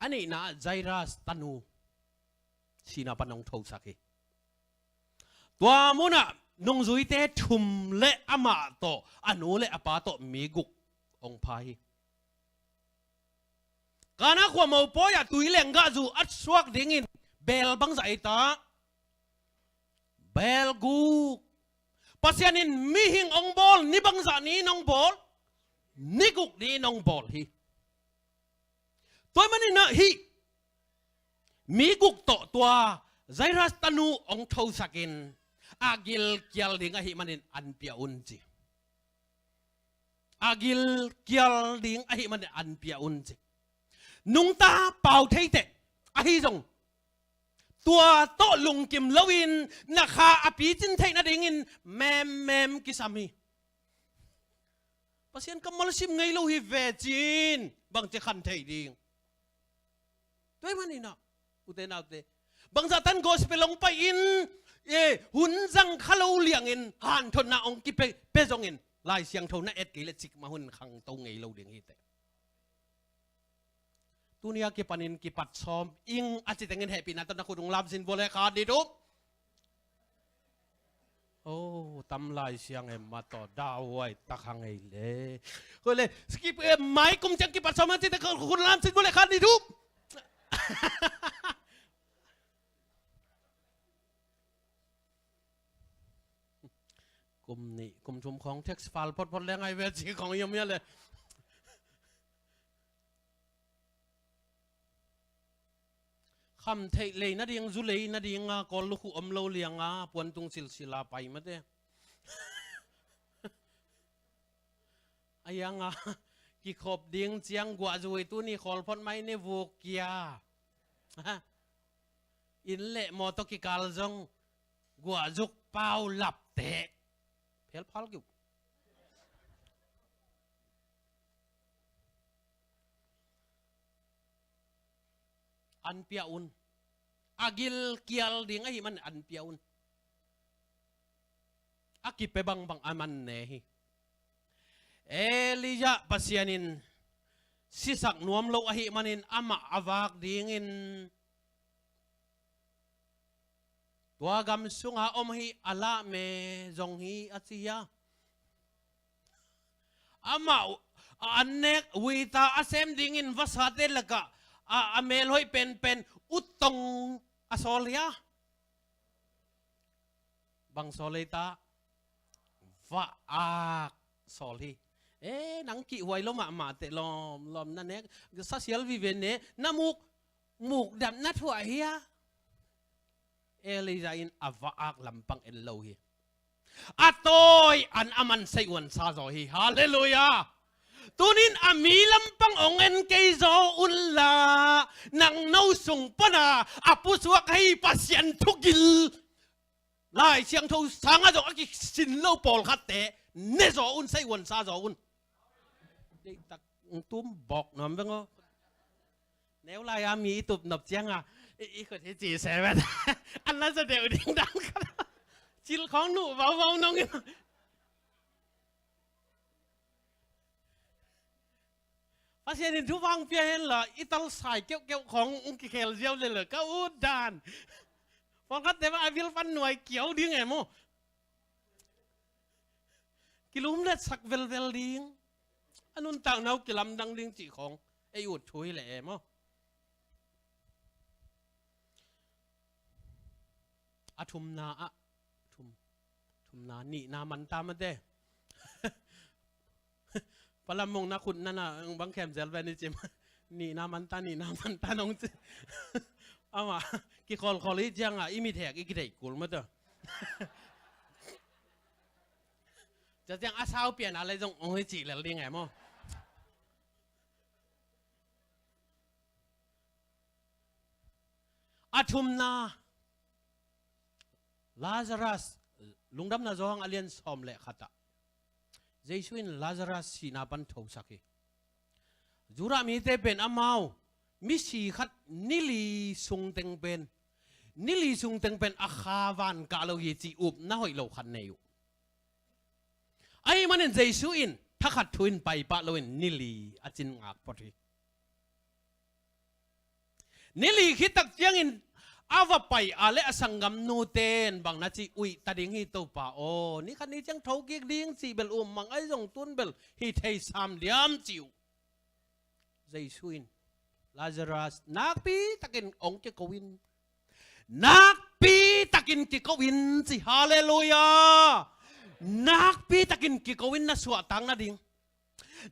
A nihna, Jairus tanu sihna pan hong thosak hi. Tua munah nungzuite thum le amah tawh, a nu le a pa tawh mi guk hong pha hi. Kana khua mopawi ah tui lenggahzu a suak dingin bel bangzah ei ta? Bel guk. Pasian in mihing hong bawl, ni bangzah ni-in hong bawl? Ni guk ni-in hong bawl hi. Tua ahih manin ah hih mi guk tawh tua Jairus tanu hong thosakin, a gilkial ding ahih manin an pia un ci. A gilkial ding ahih manin an pia un ci. Nungta pau thei teh, ahi zong tua tawh lungkim loin na kha a picin theih nadingin memem kisam hi. Pasian kammal sim ngei lo hi ve cin, bangci khan thei ding. Tua ahih manin ah, ute naute, bangzah tan gospel hong pai-in, eh, hun zang kha lo liangin hanthotna hong kipia, pia zongin Lai Siangtho na et kei leh cikmah hun khangto ngei lo ding hi teh. Tuni a kipanin kipat sawm ing a ci tengin hehpihna tawh na khut hong lam sin vua le, khat, nih, thum. Oh, tam Lai Siang em mah tawh dauhuai tak hang ei le. Koi le, skip, eh, mai kum ciang kipat sawm a ci teng khut hong lam sin vua le, khat, nih, thum. Kum nih, kum thum khawng text file photphot le ngai ve ci khawng hiam hia le. Kham theih lei nading, zu lei nadinga Kawl lukhu om lo lianga puantung silsila pai mate. A hianga kikhop ding ciang guahzu hi, tuni khawl phot mai ni vuk kia. Ha? Inn le mawtaw kikal zong guahzuk pau lapteh. Phelphal kiu. An pia un. A gilkial ding ahih man an pia un. A kipia bangbang a man ne hi. Elijah Pasian in sisak nuam lo ahih manin amah a vak dingin tua gam sunga om hi, a lah me zong hi a ci a. Amah a an nek uita a sem dingin vasate lakah a, a melhoih penpen uttong a sawl hi a. Bang sawl ei ta? Vaak sawl hi. E, nang kihhuai lo mahmah teh lawm, lawm na nek. Sasial vive ne, na muk, muk dap na thuah hi a. Elijah in a vaak lampang en lo hi. A tawi an a man seihuan sa zaw hi. Halleluiah. Tunin a mi lampang ong en kei zaw unla, nang no sung pana a pusuak hei Pasian thugil Lai Siangtho sanga zong a kisin lo pawlkhatte ne zaw un, seihuan sa zaw un. Deitak tum bawk nuam veng aw. Neu lai-a mi i tup nop cianga i, i khut hi ci se vet. An na za deuh ding dan khat. Cil khawng nuh vauvau nong in. Pasian in thupha pia hen la, i tal sai keuhkeuh khawng ong kikhel ziau le le ka ut dan. Pawlkhatte bang a vil pan nuai kiau ding e maw. Kilumletsak velvel ding. A nuntakna uh kilamdang ding cih khawng ei ut thu hi le e maw. A thumna ah, thum, thumna, nihna manta mate. Palamong na khut nana bang khem zel ve ni cim. Nihna manta, nihna manta nong ci. Ama, kikhawlkhawl i cianga i mithek i kitheih kul mate. Cia ciang a sau pian a lei zong ong hi cih lel ding e maw. A thumna, Lazarus, Lungdamna Johan a lian sawm le khat ah Jesu in Lazarus sihna pan thosak hi. Judah mite pen amau misi khat nili sungteng pen, nili sungteng pen a kha van kah lo hi cih upna hoih lo khat nei uh. Ahih manin Jesu in thakhat thu in paipah loin nili a cin ngak phot hi. Nili khit tak ciangin a va pai a le a sanggamnute in bang na ci, uih ta ding hi Topa aw, ni khat ni ciang thokik ding cih bel um mang ahi zong tun bel hi thei sam diam ci uh. Jesu in, Lazarus, nakpi takin ong kiko in. Nakpi takin kiko in ci, halleluiah. Nakpi takin kiko in na suahtak nading.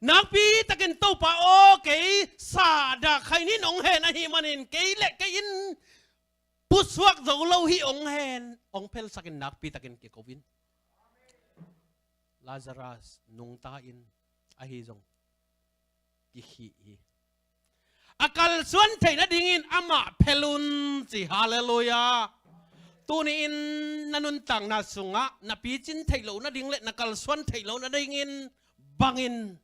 Nakpi takin Topa aw, kei sa dak khai nin ong hen ahih manin kei le kei in pusuak zo lo hi ong hen, ong phelsakin nakpi takin kiko in. Lazarus nungta in ahi zong kikhih hi. A kalsuan theih nadingin amah phel un ci, halleluiah. Tuni-in na nuntakna sungah na picin theih loh nading le na kalsuan theih loh nadingin bangin,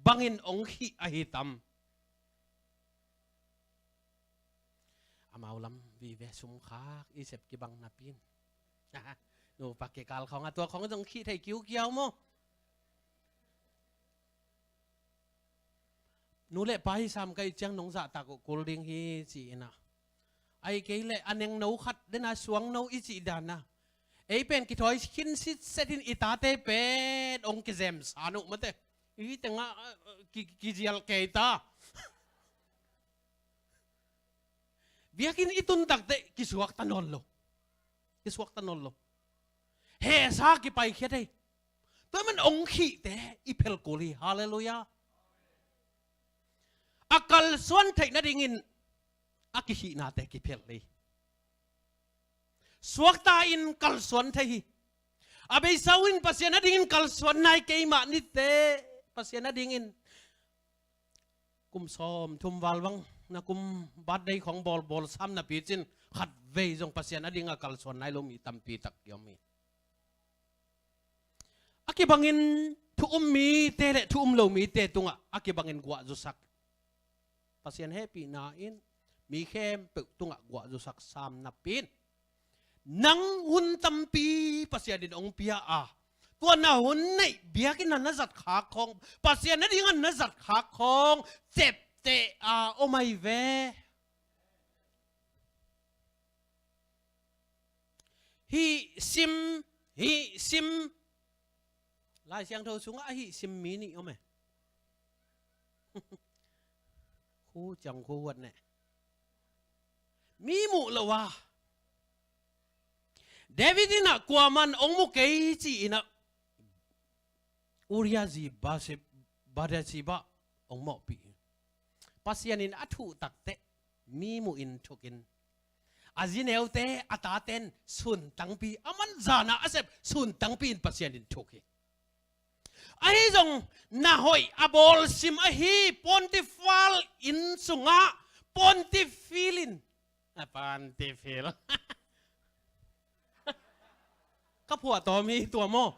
bangin ong khih ahi tam? Amau lam vive sum khak i sep kibang napi in. Nupa kikal khawng a tua khawng zong khih thei kiukiau maw? Nu le pa hi sam ka hih ciang nong zahtak uh kul ding hi ci-in ah. Ahih kei leh a nengno khat dena suangno i cih dan ah. Ei pen kithawi khin sitset in i tate pen ong kizem san uh mate. I tengah, ah, ah, ki, kizial kei ta. Biakinn i tun takteh kisuakta nawn lo. Kisuakta nawn lo. Hehsa kipaikhiat ei. Tua man ong khihte i phel kul hi. Halleluiah. A kalsuan theih nadingin a kikhihnate kiphel hi. Suakta in kalsuan thei hi. A beisa uh in Pasian adingin kalsuan nai keimah nite. Pasian adingin kum sawm thum val bang na kum birthday khawng bawlbawl sam napi cin khatvei zong Pasian adinga kalsuan nai lo mi tampi tak kiom hi. A kibangin thu um mite le thu um lo mite tungah a kibangin guahzusak. Pasian hehpihna in mi khempeuh tungah guahzusak sam napi in nang hun tampi Pasian in ong pia a, tua na hun neih biakinn a na zat khak khawng, Pasian adinga na zat khak khawng cepteh a om ahi ve. Hih sim, hih sim. Lai Siangtho sungah a hih sim mi nih om e. Khu ciang khu huat neh. Mi muh lo a, David in ah kuaman hong mu kei ci-in ah Uriah zi Bathsheba hong mawhpih hi. Pasian in a thuh takteh mi muhin thukin, a zineute, a taten suntangpi, a manzana a sep suntangpi in Pasian in thuk hi. Ahi zong na hoih a bawlsim ahi Potifar inn sungah Potifar in, a Potifar ka phuahtawm hi tua maw?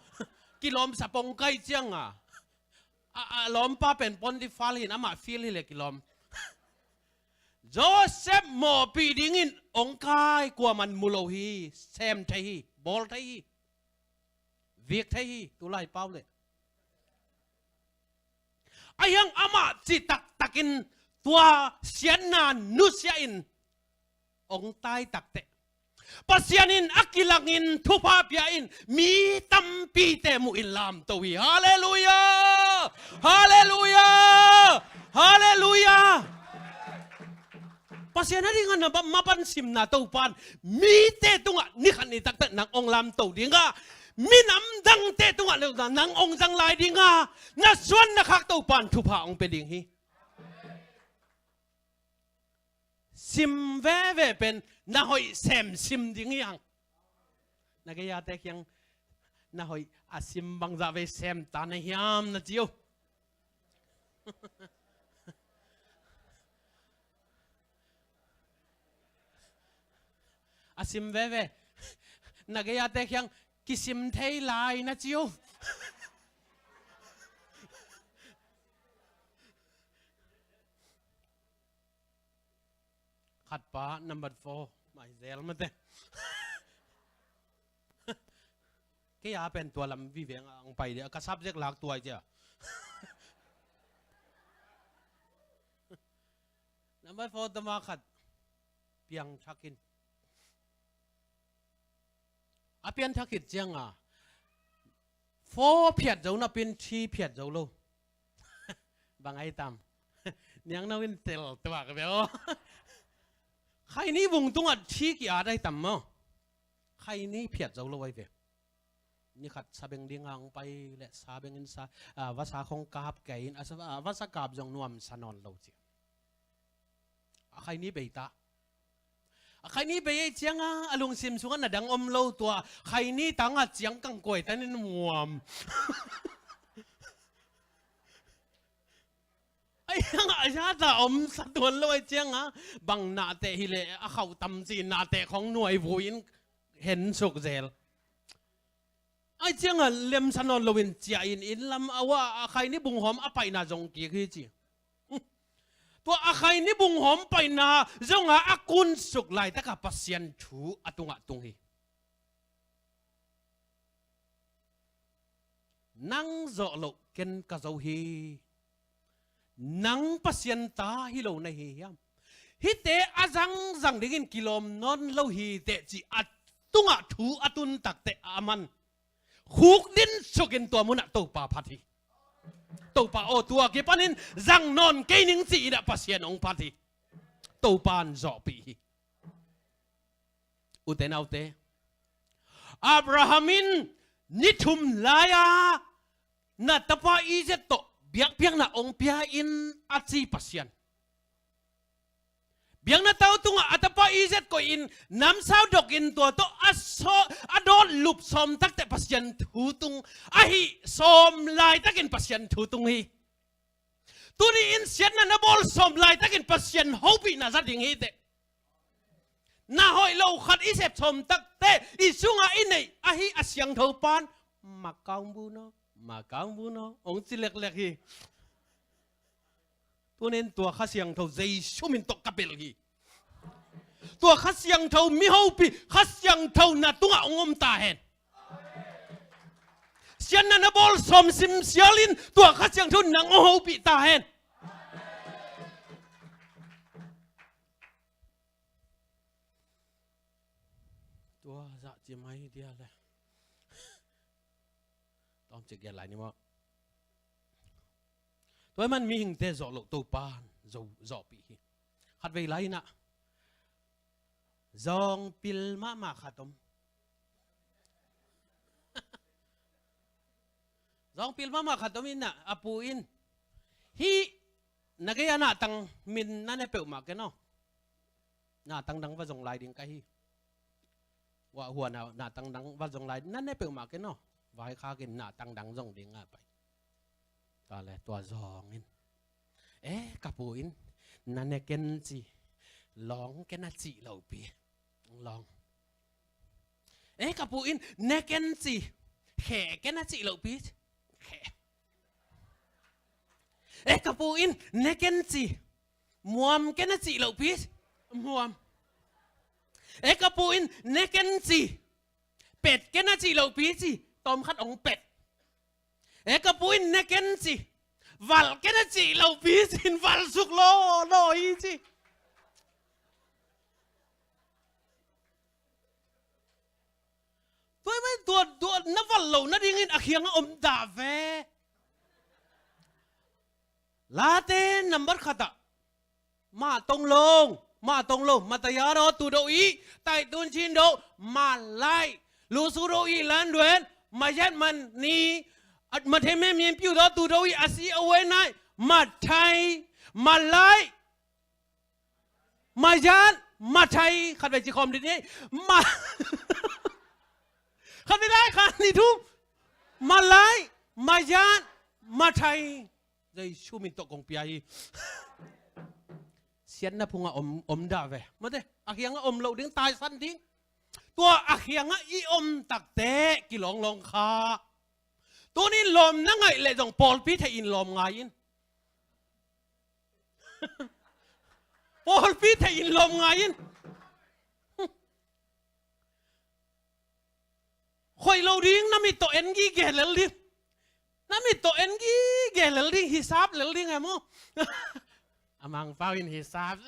Kilawm sapong kai cianga a, a lawmpa pen Potifar hi in amah fir hi le kilawm. Joseph mawhpih dingin hong kai, kuaman mu lo hi, sem thei hi, bawl thei hi, vik thei hi, tulai pau le. Ahi hang amah cih taktakin tua siatna nusia in hong tai takteh Pasian in a kilangin thupha pia in mi tampite muhin lamto hi. Halleluiah! Halleluiah! Halleluiah! Pasian a dingah na ba-, mapan simna Topan mite tungah nikhat ni taktak nang hong lamto dingah, minam dangte tungah nang hong zang lai dingah, na suan na khak Topan thupha hong pia ding hi. Sim veve pen na hoih sem sim ding hi hang. Na gei-ate kiang na hoih a sim bangzah vei sem ta na hiam na ci uh. A sim veve. Na gei-ate kiang kisim thei lai na ci uh. Khatpa number four mai zel mate. Kei a pen tua lam viveng ang pai dia, ka subject lak tuai cia. Number four tama khat piangthakin. A pianthak khit cianga four phiat zo napin three phiat zo lo. Bang ai tam? Niangno in tel tuak ve aw. Khaini bung tungah three ki-at ai tam maw? Khaini phiat zo lo ai ve. Nikhat sabeng ding hang pai le sabeng in sa, ah, vasa khong kap kei in, ah, sa, ah, vasa kap zong nuam sa nawn lo ci. A khaini bei ta. A khaini bei ei cianga a lungsim sungah na dang om lo tua. Khaini tanga ciang kang kuai tanin muam. Ai cianga a zata om sa tuan lo ai cianga bang nate hi le a khauh tam ci nate khong nuai vui in hen suk zel. Ai cianga lemsa nawn loin cia in inn lam a wah a khaini bunghawm a paina zong kik hi ci. Tua a khaini bunghawm paina zonga a kunsuk laitaka Pasian thu a tungah tung hi. Nang zawh loh ken ka zo hi. Nang Pasian ta hi lo na hi hiam? Hihte a zangzang dingin kilawm nawn lo hi teh ci a tungah thu a tun takteh a man khuk din sukin tua munah Topa phat hi. Topa aw, tua kipanin zang nawn kei ning ci-inah Pasian hong phat hi. Topa in zawhpih hi. Ute naute, Abraham in ni thum lai-a na tapa Isaac tawh biakpiakna hong pia in a ci Pasian. Biakna tau tungah a tapa Isaac koihin namsau dokin tua tawh a saw a dawt lup sawm takteh Pasian thu tung ahi sawm laitakin Pasian thu tung hi. Tuni in siatna na bawl sawm laitakin Pasian hopihna za ding hi teh. Na hoih lo khat i sep sawm takteh i sungah i neih ahi a siangtho pan Makaung bu no, Makaung bu no hong ci leklek hi. Tunin tua Kha Siangtho Jesu min tawh ka belh hi. Tua Kha Siangtho mi hopih, Kha Siangtho na tungah hong om ta hen. Siatna na bawl sawm simsialin tua Kha Siangtho nang hong hopih ta hen. Tua zah ci mai dia le. Tawmcik gen lai ni maw? Tua man mihingte zawh loh Topa in zawhpih hi. Khatvei lai inah zawngpil mahmah khat om. Tawngpil mahmah khat om in ah, a pu in, hih na gei a nahtang min na ne peuhmah ken aw. Nahtang dang va zong lai ding ka hi. Wah huan a nahtang dang va zong lai ding, na ne peuhmah ken aw. Vaikhak in nahtang dang zong ding a pai. Tua le tua zong in, e, ka pu in, na ne ken ci, lawng ken a cih lohpi. Lawng. E, ka pu in, ne ken ci, khe ken a cih lohpi. Khe. E, ka pu in, ne ken ci, muam ken a cih lohpi. Muam. E, ka pu in, ne ken ci, pet ken a cih lohpi ci, tawm khat ong pet. E, ka pu in, ne ken ci, valh ken a cih lohpi ci in valh suk lo lo hi ci. Tua ahih manin tua, tua na valh loh nadingin a kiangah om dah ve. Late nambat khat ah, mah tong lo, mah tong lo, Matthai a dawh tu dawh i, Taitun Chin dawh, Malay, Lusu dawh i, Lan Duan, Mayat Mani, Matthai Mem Yen Piu dawh tu dawh i, a si a wen ai, Matthai, Malay, Mayat, Matthai, khat vei ci khawm dih ni. Ma-, khat vei lai, khat nih thum. Malay, Mayat, Matthai. Jesu min tawh kong pia hi. Siatna phungah om, om dah ve. Mate, a kiangah om loh ding, taisan ding. Tua a kiangah i om takteh kilawng lawng kha. Tunin lawm na ngaih leh zong pawlpi theih in lawm ngai in. Pawlpi theih in lawm ngai in. Khoih lo ding, na mit tawh en gige lel ding. Na mit tawh en gige lel ding, hisap lel ding e maw. A Mangpau in hisap.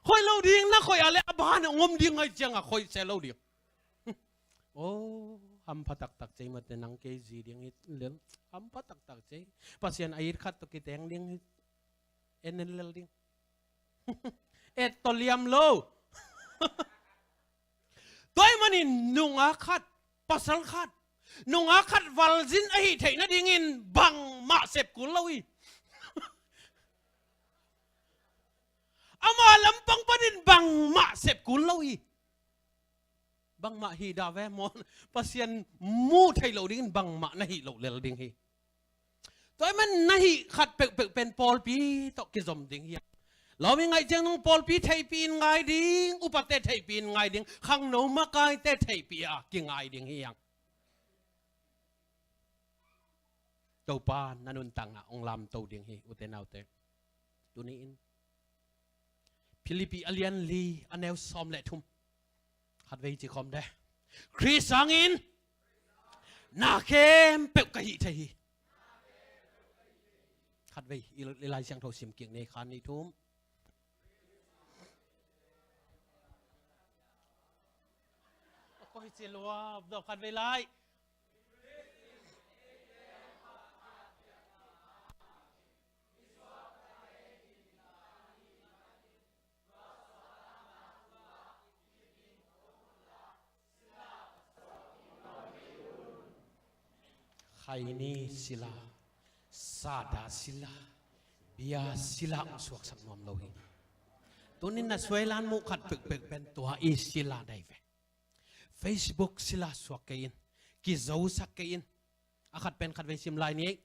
Khoih lo ding, na khoih a leh a ban a ngom ding ngai ciangah khoih se lo ding. Oh, hampha taktak cei mate, nang kei zi ding hi lel. Hampha taktak cei. Pasian a it khat tawh kiteng ding hi. En en lel ding. Et tawh liam lo. Tua ahih manin nungak khat, pasal khat, nungak khat valzin ahih theih nadingin bangmah sep kul lo hi. Ama lampang panin bangmah sep kul lo hi. Bangmah hih dah ve maw? Pasian muh theih loh dingin bangmah na hih loh lel ding hi. Tua ahih man na hih khat peuhpeuh pen pawlpi tawh kizom ding hi. Lawm i ngaih ciang nung pawlpi theihpih in ngai ding, upate theihpih in ngai ding, khangno makaite theihpih a kingai ding hi hang. Topa na nuntakna hong lamto ding hi, ute naute. Tuni in Philippi a lian li, a neu sawm le thum. Khatvei ci khawm de. Khrist sangin na khempeuh ka hih thei hi. Khatvei i, i Lai Siangtho sim kik ni, khan ni thum. Koi ci lua, dawh khatvei lai. Khaini sila, sada sila, bia sila hong suaksak nuam lo hi. Tunin na suailan muh khat pekpek pen tua i sila dai ve. Facebook sila suak kei in, kizosak kei in. A khat pen khatvei sim lai ni ei.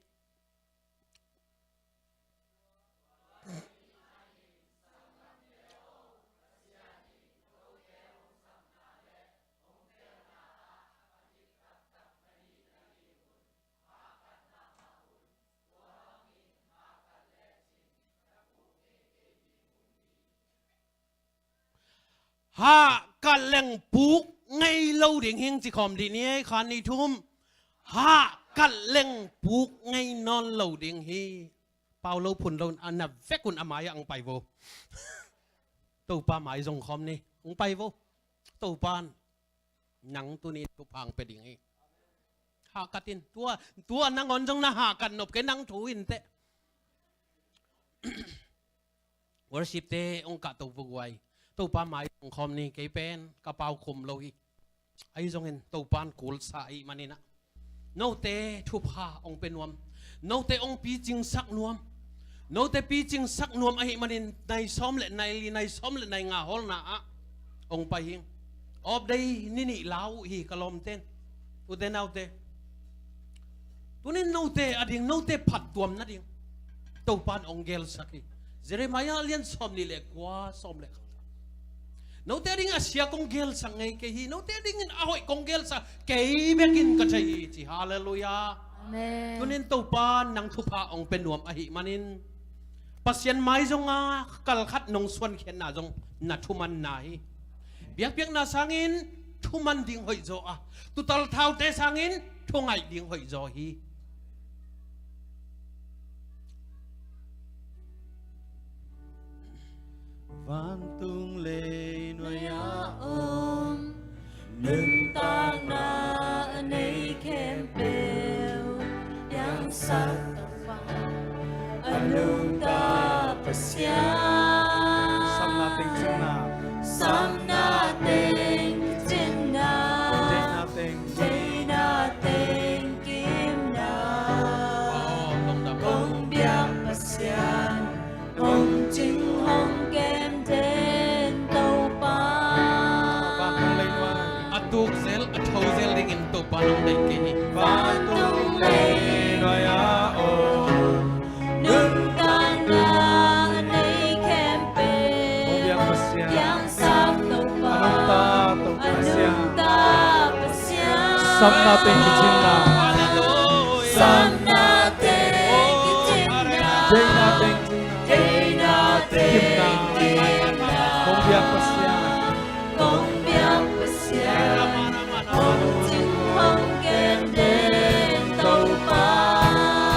Hahkat leng puk ngei lo ding hi ing, ci khawm dih ni ei, khan ni thum. Hahkat leng puk ngei nawn lo ding hi. Pau lo phun lo, a na vek un a mai-ah hong pai vo. Topa mai zong khawm ni, hong pai vo. Topa in nang tuni in thupha hong pia ding hi. Hahkat in, tua, tua nangawn zong na hahkat nop kei, nang thu in teh. Worship te hong kahto vua guai. Topa mai hong khawm ni, kei pen ka pau khum lo hi. Ahi zongin Topa in kulsa ahih manin ah, Note thupha hong pia nuam. Note hong picingsak nuam. Note picingsak nuam ahih manin nai sawm le nai li, nai sawm le nai nga hawlna ah hong pai hi. Off day ni nih la uh hi ka lawmten. Ute naute. Tunin note ading, note phattuam nading Topan hong gelsak hi. Jeremiah lian sawm nih le kua, sawm le khat. Note ading a sia kong gelsak ngei kei hi. Note adingin a hoih kong gelsak kei bekin ka thei hi, ci. Halleluiah. Amen. Tunin Topa nang thupha hong pia nuam ahih manin Pasian mai zong a kal khat nong suankhiatna zong na thumanna hi. Biakpiakna sangin thuman ding hoih zaw a, tuutal thaute sangin thungaih ding hoih zaw hi. Vantung leinuai-ah om, nuntakna a nei khempeuh piangsak Topa, a nungta Pasian. Samna teng cinna. Samna teng cinna. Deihna teng. Deihna teng kimna. Oh, lungdam. Kong biak Pasian, hong cing hong kem den Topa. Vantung leinuai a tuk zel, a tho zel dingin Topa nong deih kei hi. Vantung leinuai-ah om, nuntakna a nei khempeuh piangsak Topa, a nungta Pasian. Samna teng kicinna. Samna teng kicinna. Deihna teng cinna. Deihna teng kimna. Kong biak Pasian. Kong biak Pasian. Hong cing hong kem den Topa.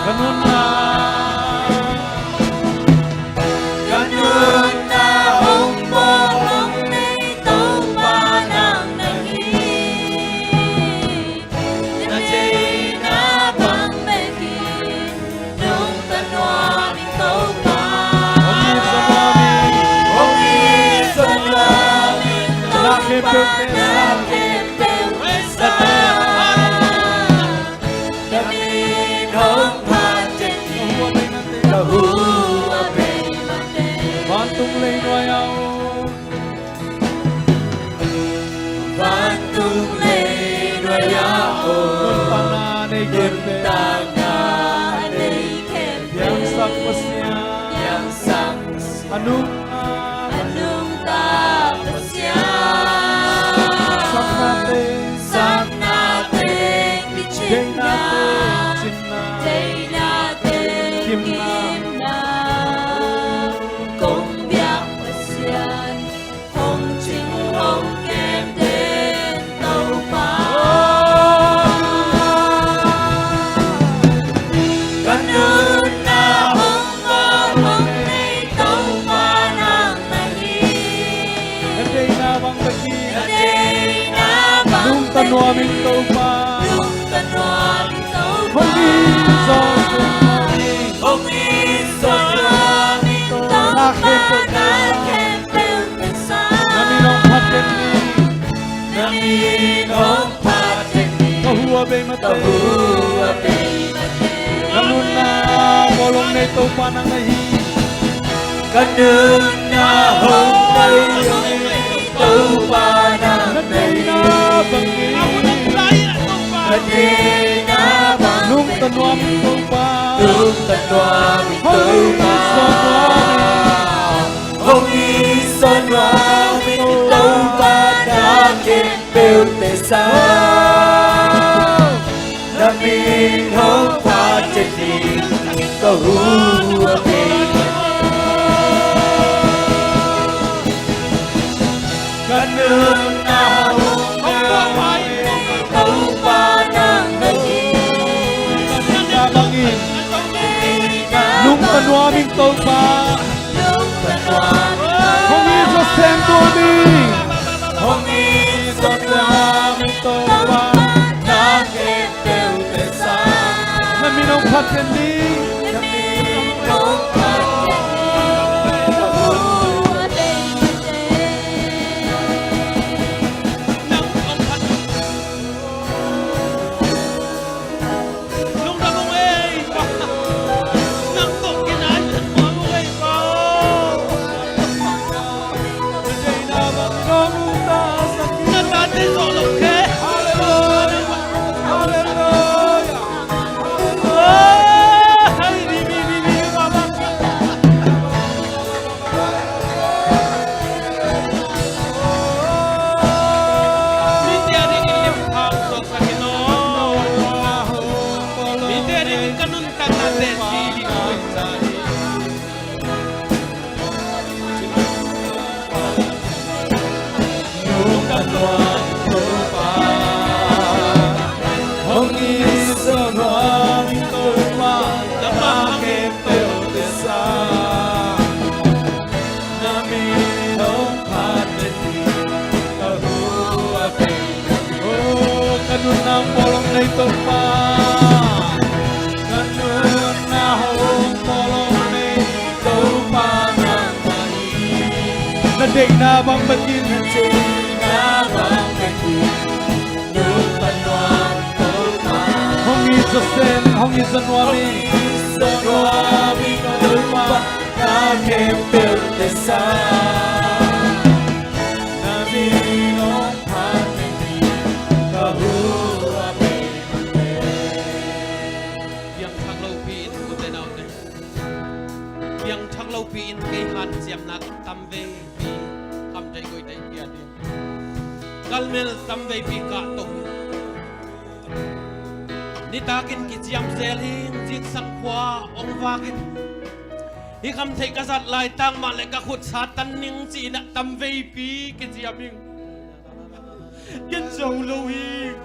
Ka nunna. Ka nunna hong bawl hong nei Topa nang na hi. Na deihna bang bek hi. Nungta nuam ing Topa. Hong it zaw nuam ing. Hong it zaw nuam ing Topa. Na khempeuh, na khempeuh. Na min hong phat den hi. Ka hu a bei mah teh. Vantung leinuai-ah om. Vantung leinuai-ah om. Nuntakna a nei khempeuh. Nuntakna a nei khempeuh. Piangsak Pasian. Piangsak Pasian. A nungta. A nungta Pasian. Samna teng. Samna teng. Deihna teng. Cinna. Deihna teng. Kimna. Kimna. Kong biak Pasian. Hong cing hong kem den Topa. Ka nunna hong bawl hong nei Topa nang na hi. Na deihna bang bek hi. Na deihna bang bek hi. Nungta nuam ing Topa. Nungta nuam ing Topa. Hong it zaw nuam ing. Hong it zaw nuam ing Topa. Na khempeuh. Na khempeuh. Na min hong phat den hi. Na min hong phat den hi. Ka hu a bei mah teh. Ka hu a bei mah teh. Ka nunna bawl hong nei Topa nang na hi. Ka nunna hong bawl hong nei Topa nang na hi. Na deihna bang hi. Na deihna bang hi. Nungta nuam ing Topa. Nungta nuam ing Topa. Hong it zaw nuam ing. Hong it zaw nuam ing Topa, na khempeuhte sang. Na min hong phat den hi. Ka hu a bei. Ka nunna hong bawl hong nei Topa nang na hi. Nungta nuam ing. Nungta nuam ing Topa. Nungta nuam ing Topa. Hong it zaw seng nuam ing. Hong it zaw nuam ing Topa. Na khempeuhte sang. Na min hong phat den hi. Na min hong phat den hi. Nang hong phat. Topa, na nunna hong pawlawm ni Topa nangmah hi. Na deihna bang bekin, na deihna bang bekin nungta nuam Topa. Hong it zawsen, hong it zaw nuam hi. Hong it zaw nuam hi Topa, na khempeuhte sang. Na min hong phat ni hi ka huap hi. Piangthak lopi in ute naute, piangthak lopi in kei hanciamna tamveipi khamtheih goitheih pia ding, galmel tamveipi kahto hi. Nitakin kiciam zel hi. Zingsang khua hong vakin hih khamtheih ka zat laitak mah le ka khut sa tan ning ci-in ah tamveipi kiciam hi. Ken zo lo hi.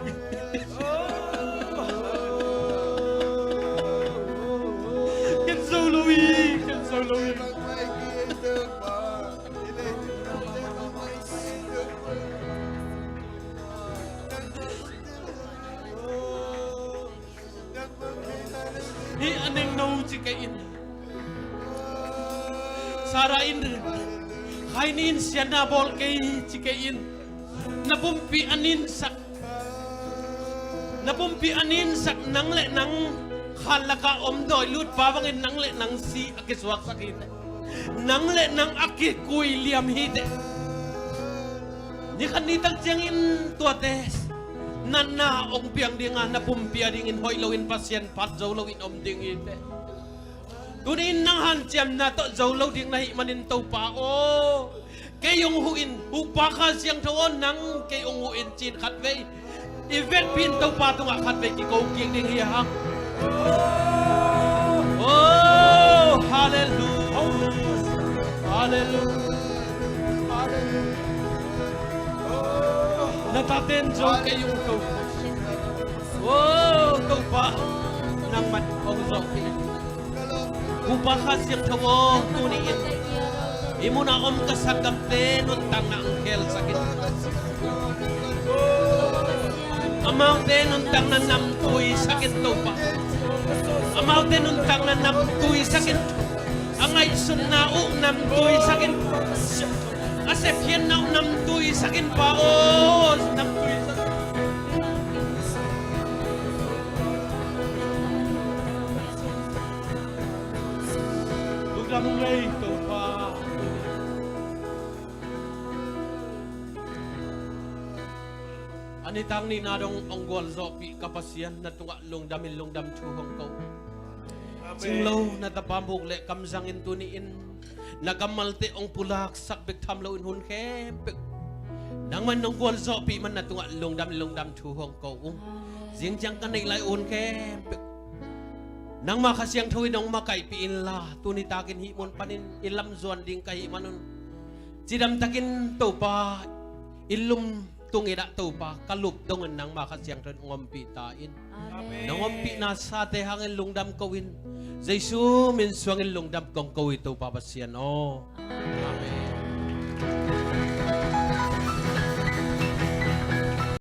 Ken zo lo hi. Ken zo lo hi. Hih a nengno ci kei in. Sarah in, khaini in siatna bawl kei ci kei in. Na pumpi a ninsak, na pumpi a ninsak nang le nang khan lakah om dawi lutpa bangin nang le nang si a kisuaksak hi teh. Nang le nang a kikui liam hi teh. Ni khat ni tak ciangin tuate natna hong piang dinga na pumpi a dingin hoih loin Pasian phat zo loin om ding hi teh. Tuni-in nang hanciamna tawh zo lo ding na hih manin Topa aw, kei hong huh in, huhpa Kha Siangtho aw, nang kei hong huh in ci-in khatvei i vekpi in Topa tungah khatvei kiko kik ding hi hang. Oh, halleluia. Halleluia. Halleluia. Na taten zo kei ung Topa. Oh, Topa, nangman hong zawhpih in. Huhpa Kha Siangtho aw, tuni-in hih munah om ka sanggamte nuntakna hong khelsak in. Amaute nuntakna namtuisak in Topa. Amaute nuntakna namtuisak in. A ngaihsutna uh namtuisak in. A sepkhiatna uh namtuisak in Pa aw, namtuisak in. Lungdam ung ei Topa. A nitak nihna dong hong gualzawhpih ka Pasian, na tungah lungdam in lungdam thu hong ko. Amen. Cinglo na tapa muk le kamzang in tuni-in na kammalte hong pulaksak bek tham loin hun khempeuh nangman nong gualzawhpih man na tungah lungdam in lungdam thu hong ko ung. Zing ciang ka neih lai hun khempeuh nangma Kha Siangtho in hong makaihpih inla, tuni takin hih mun panin i lamzuan ding ka hih manun cidamtakin Topa i lum tungin ah Topa ka lup dongin nangma Kha Siangtho in hong ompih ta in. Amen. Nong ompihna sate hangin lungdam ko in, Jesu min suangin lungdam kong ko hi Topa Pasian aw. Amen.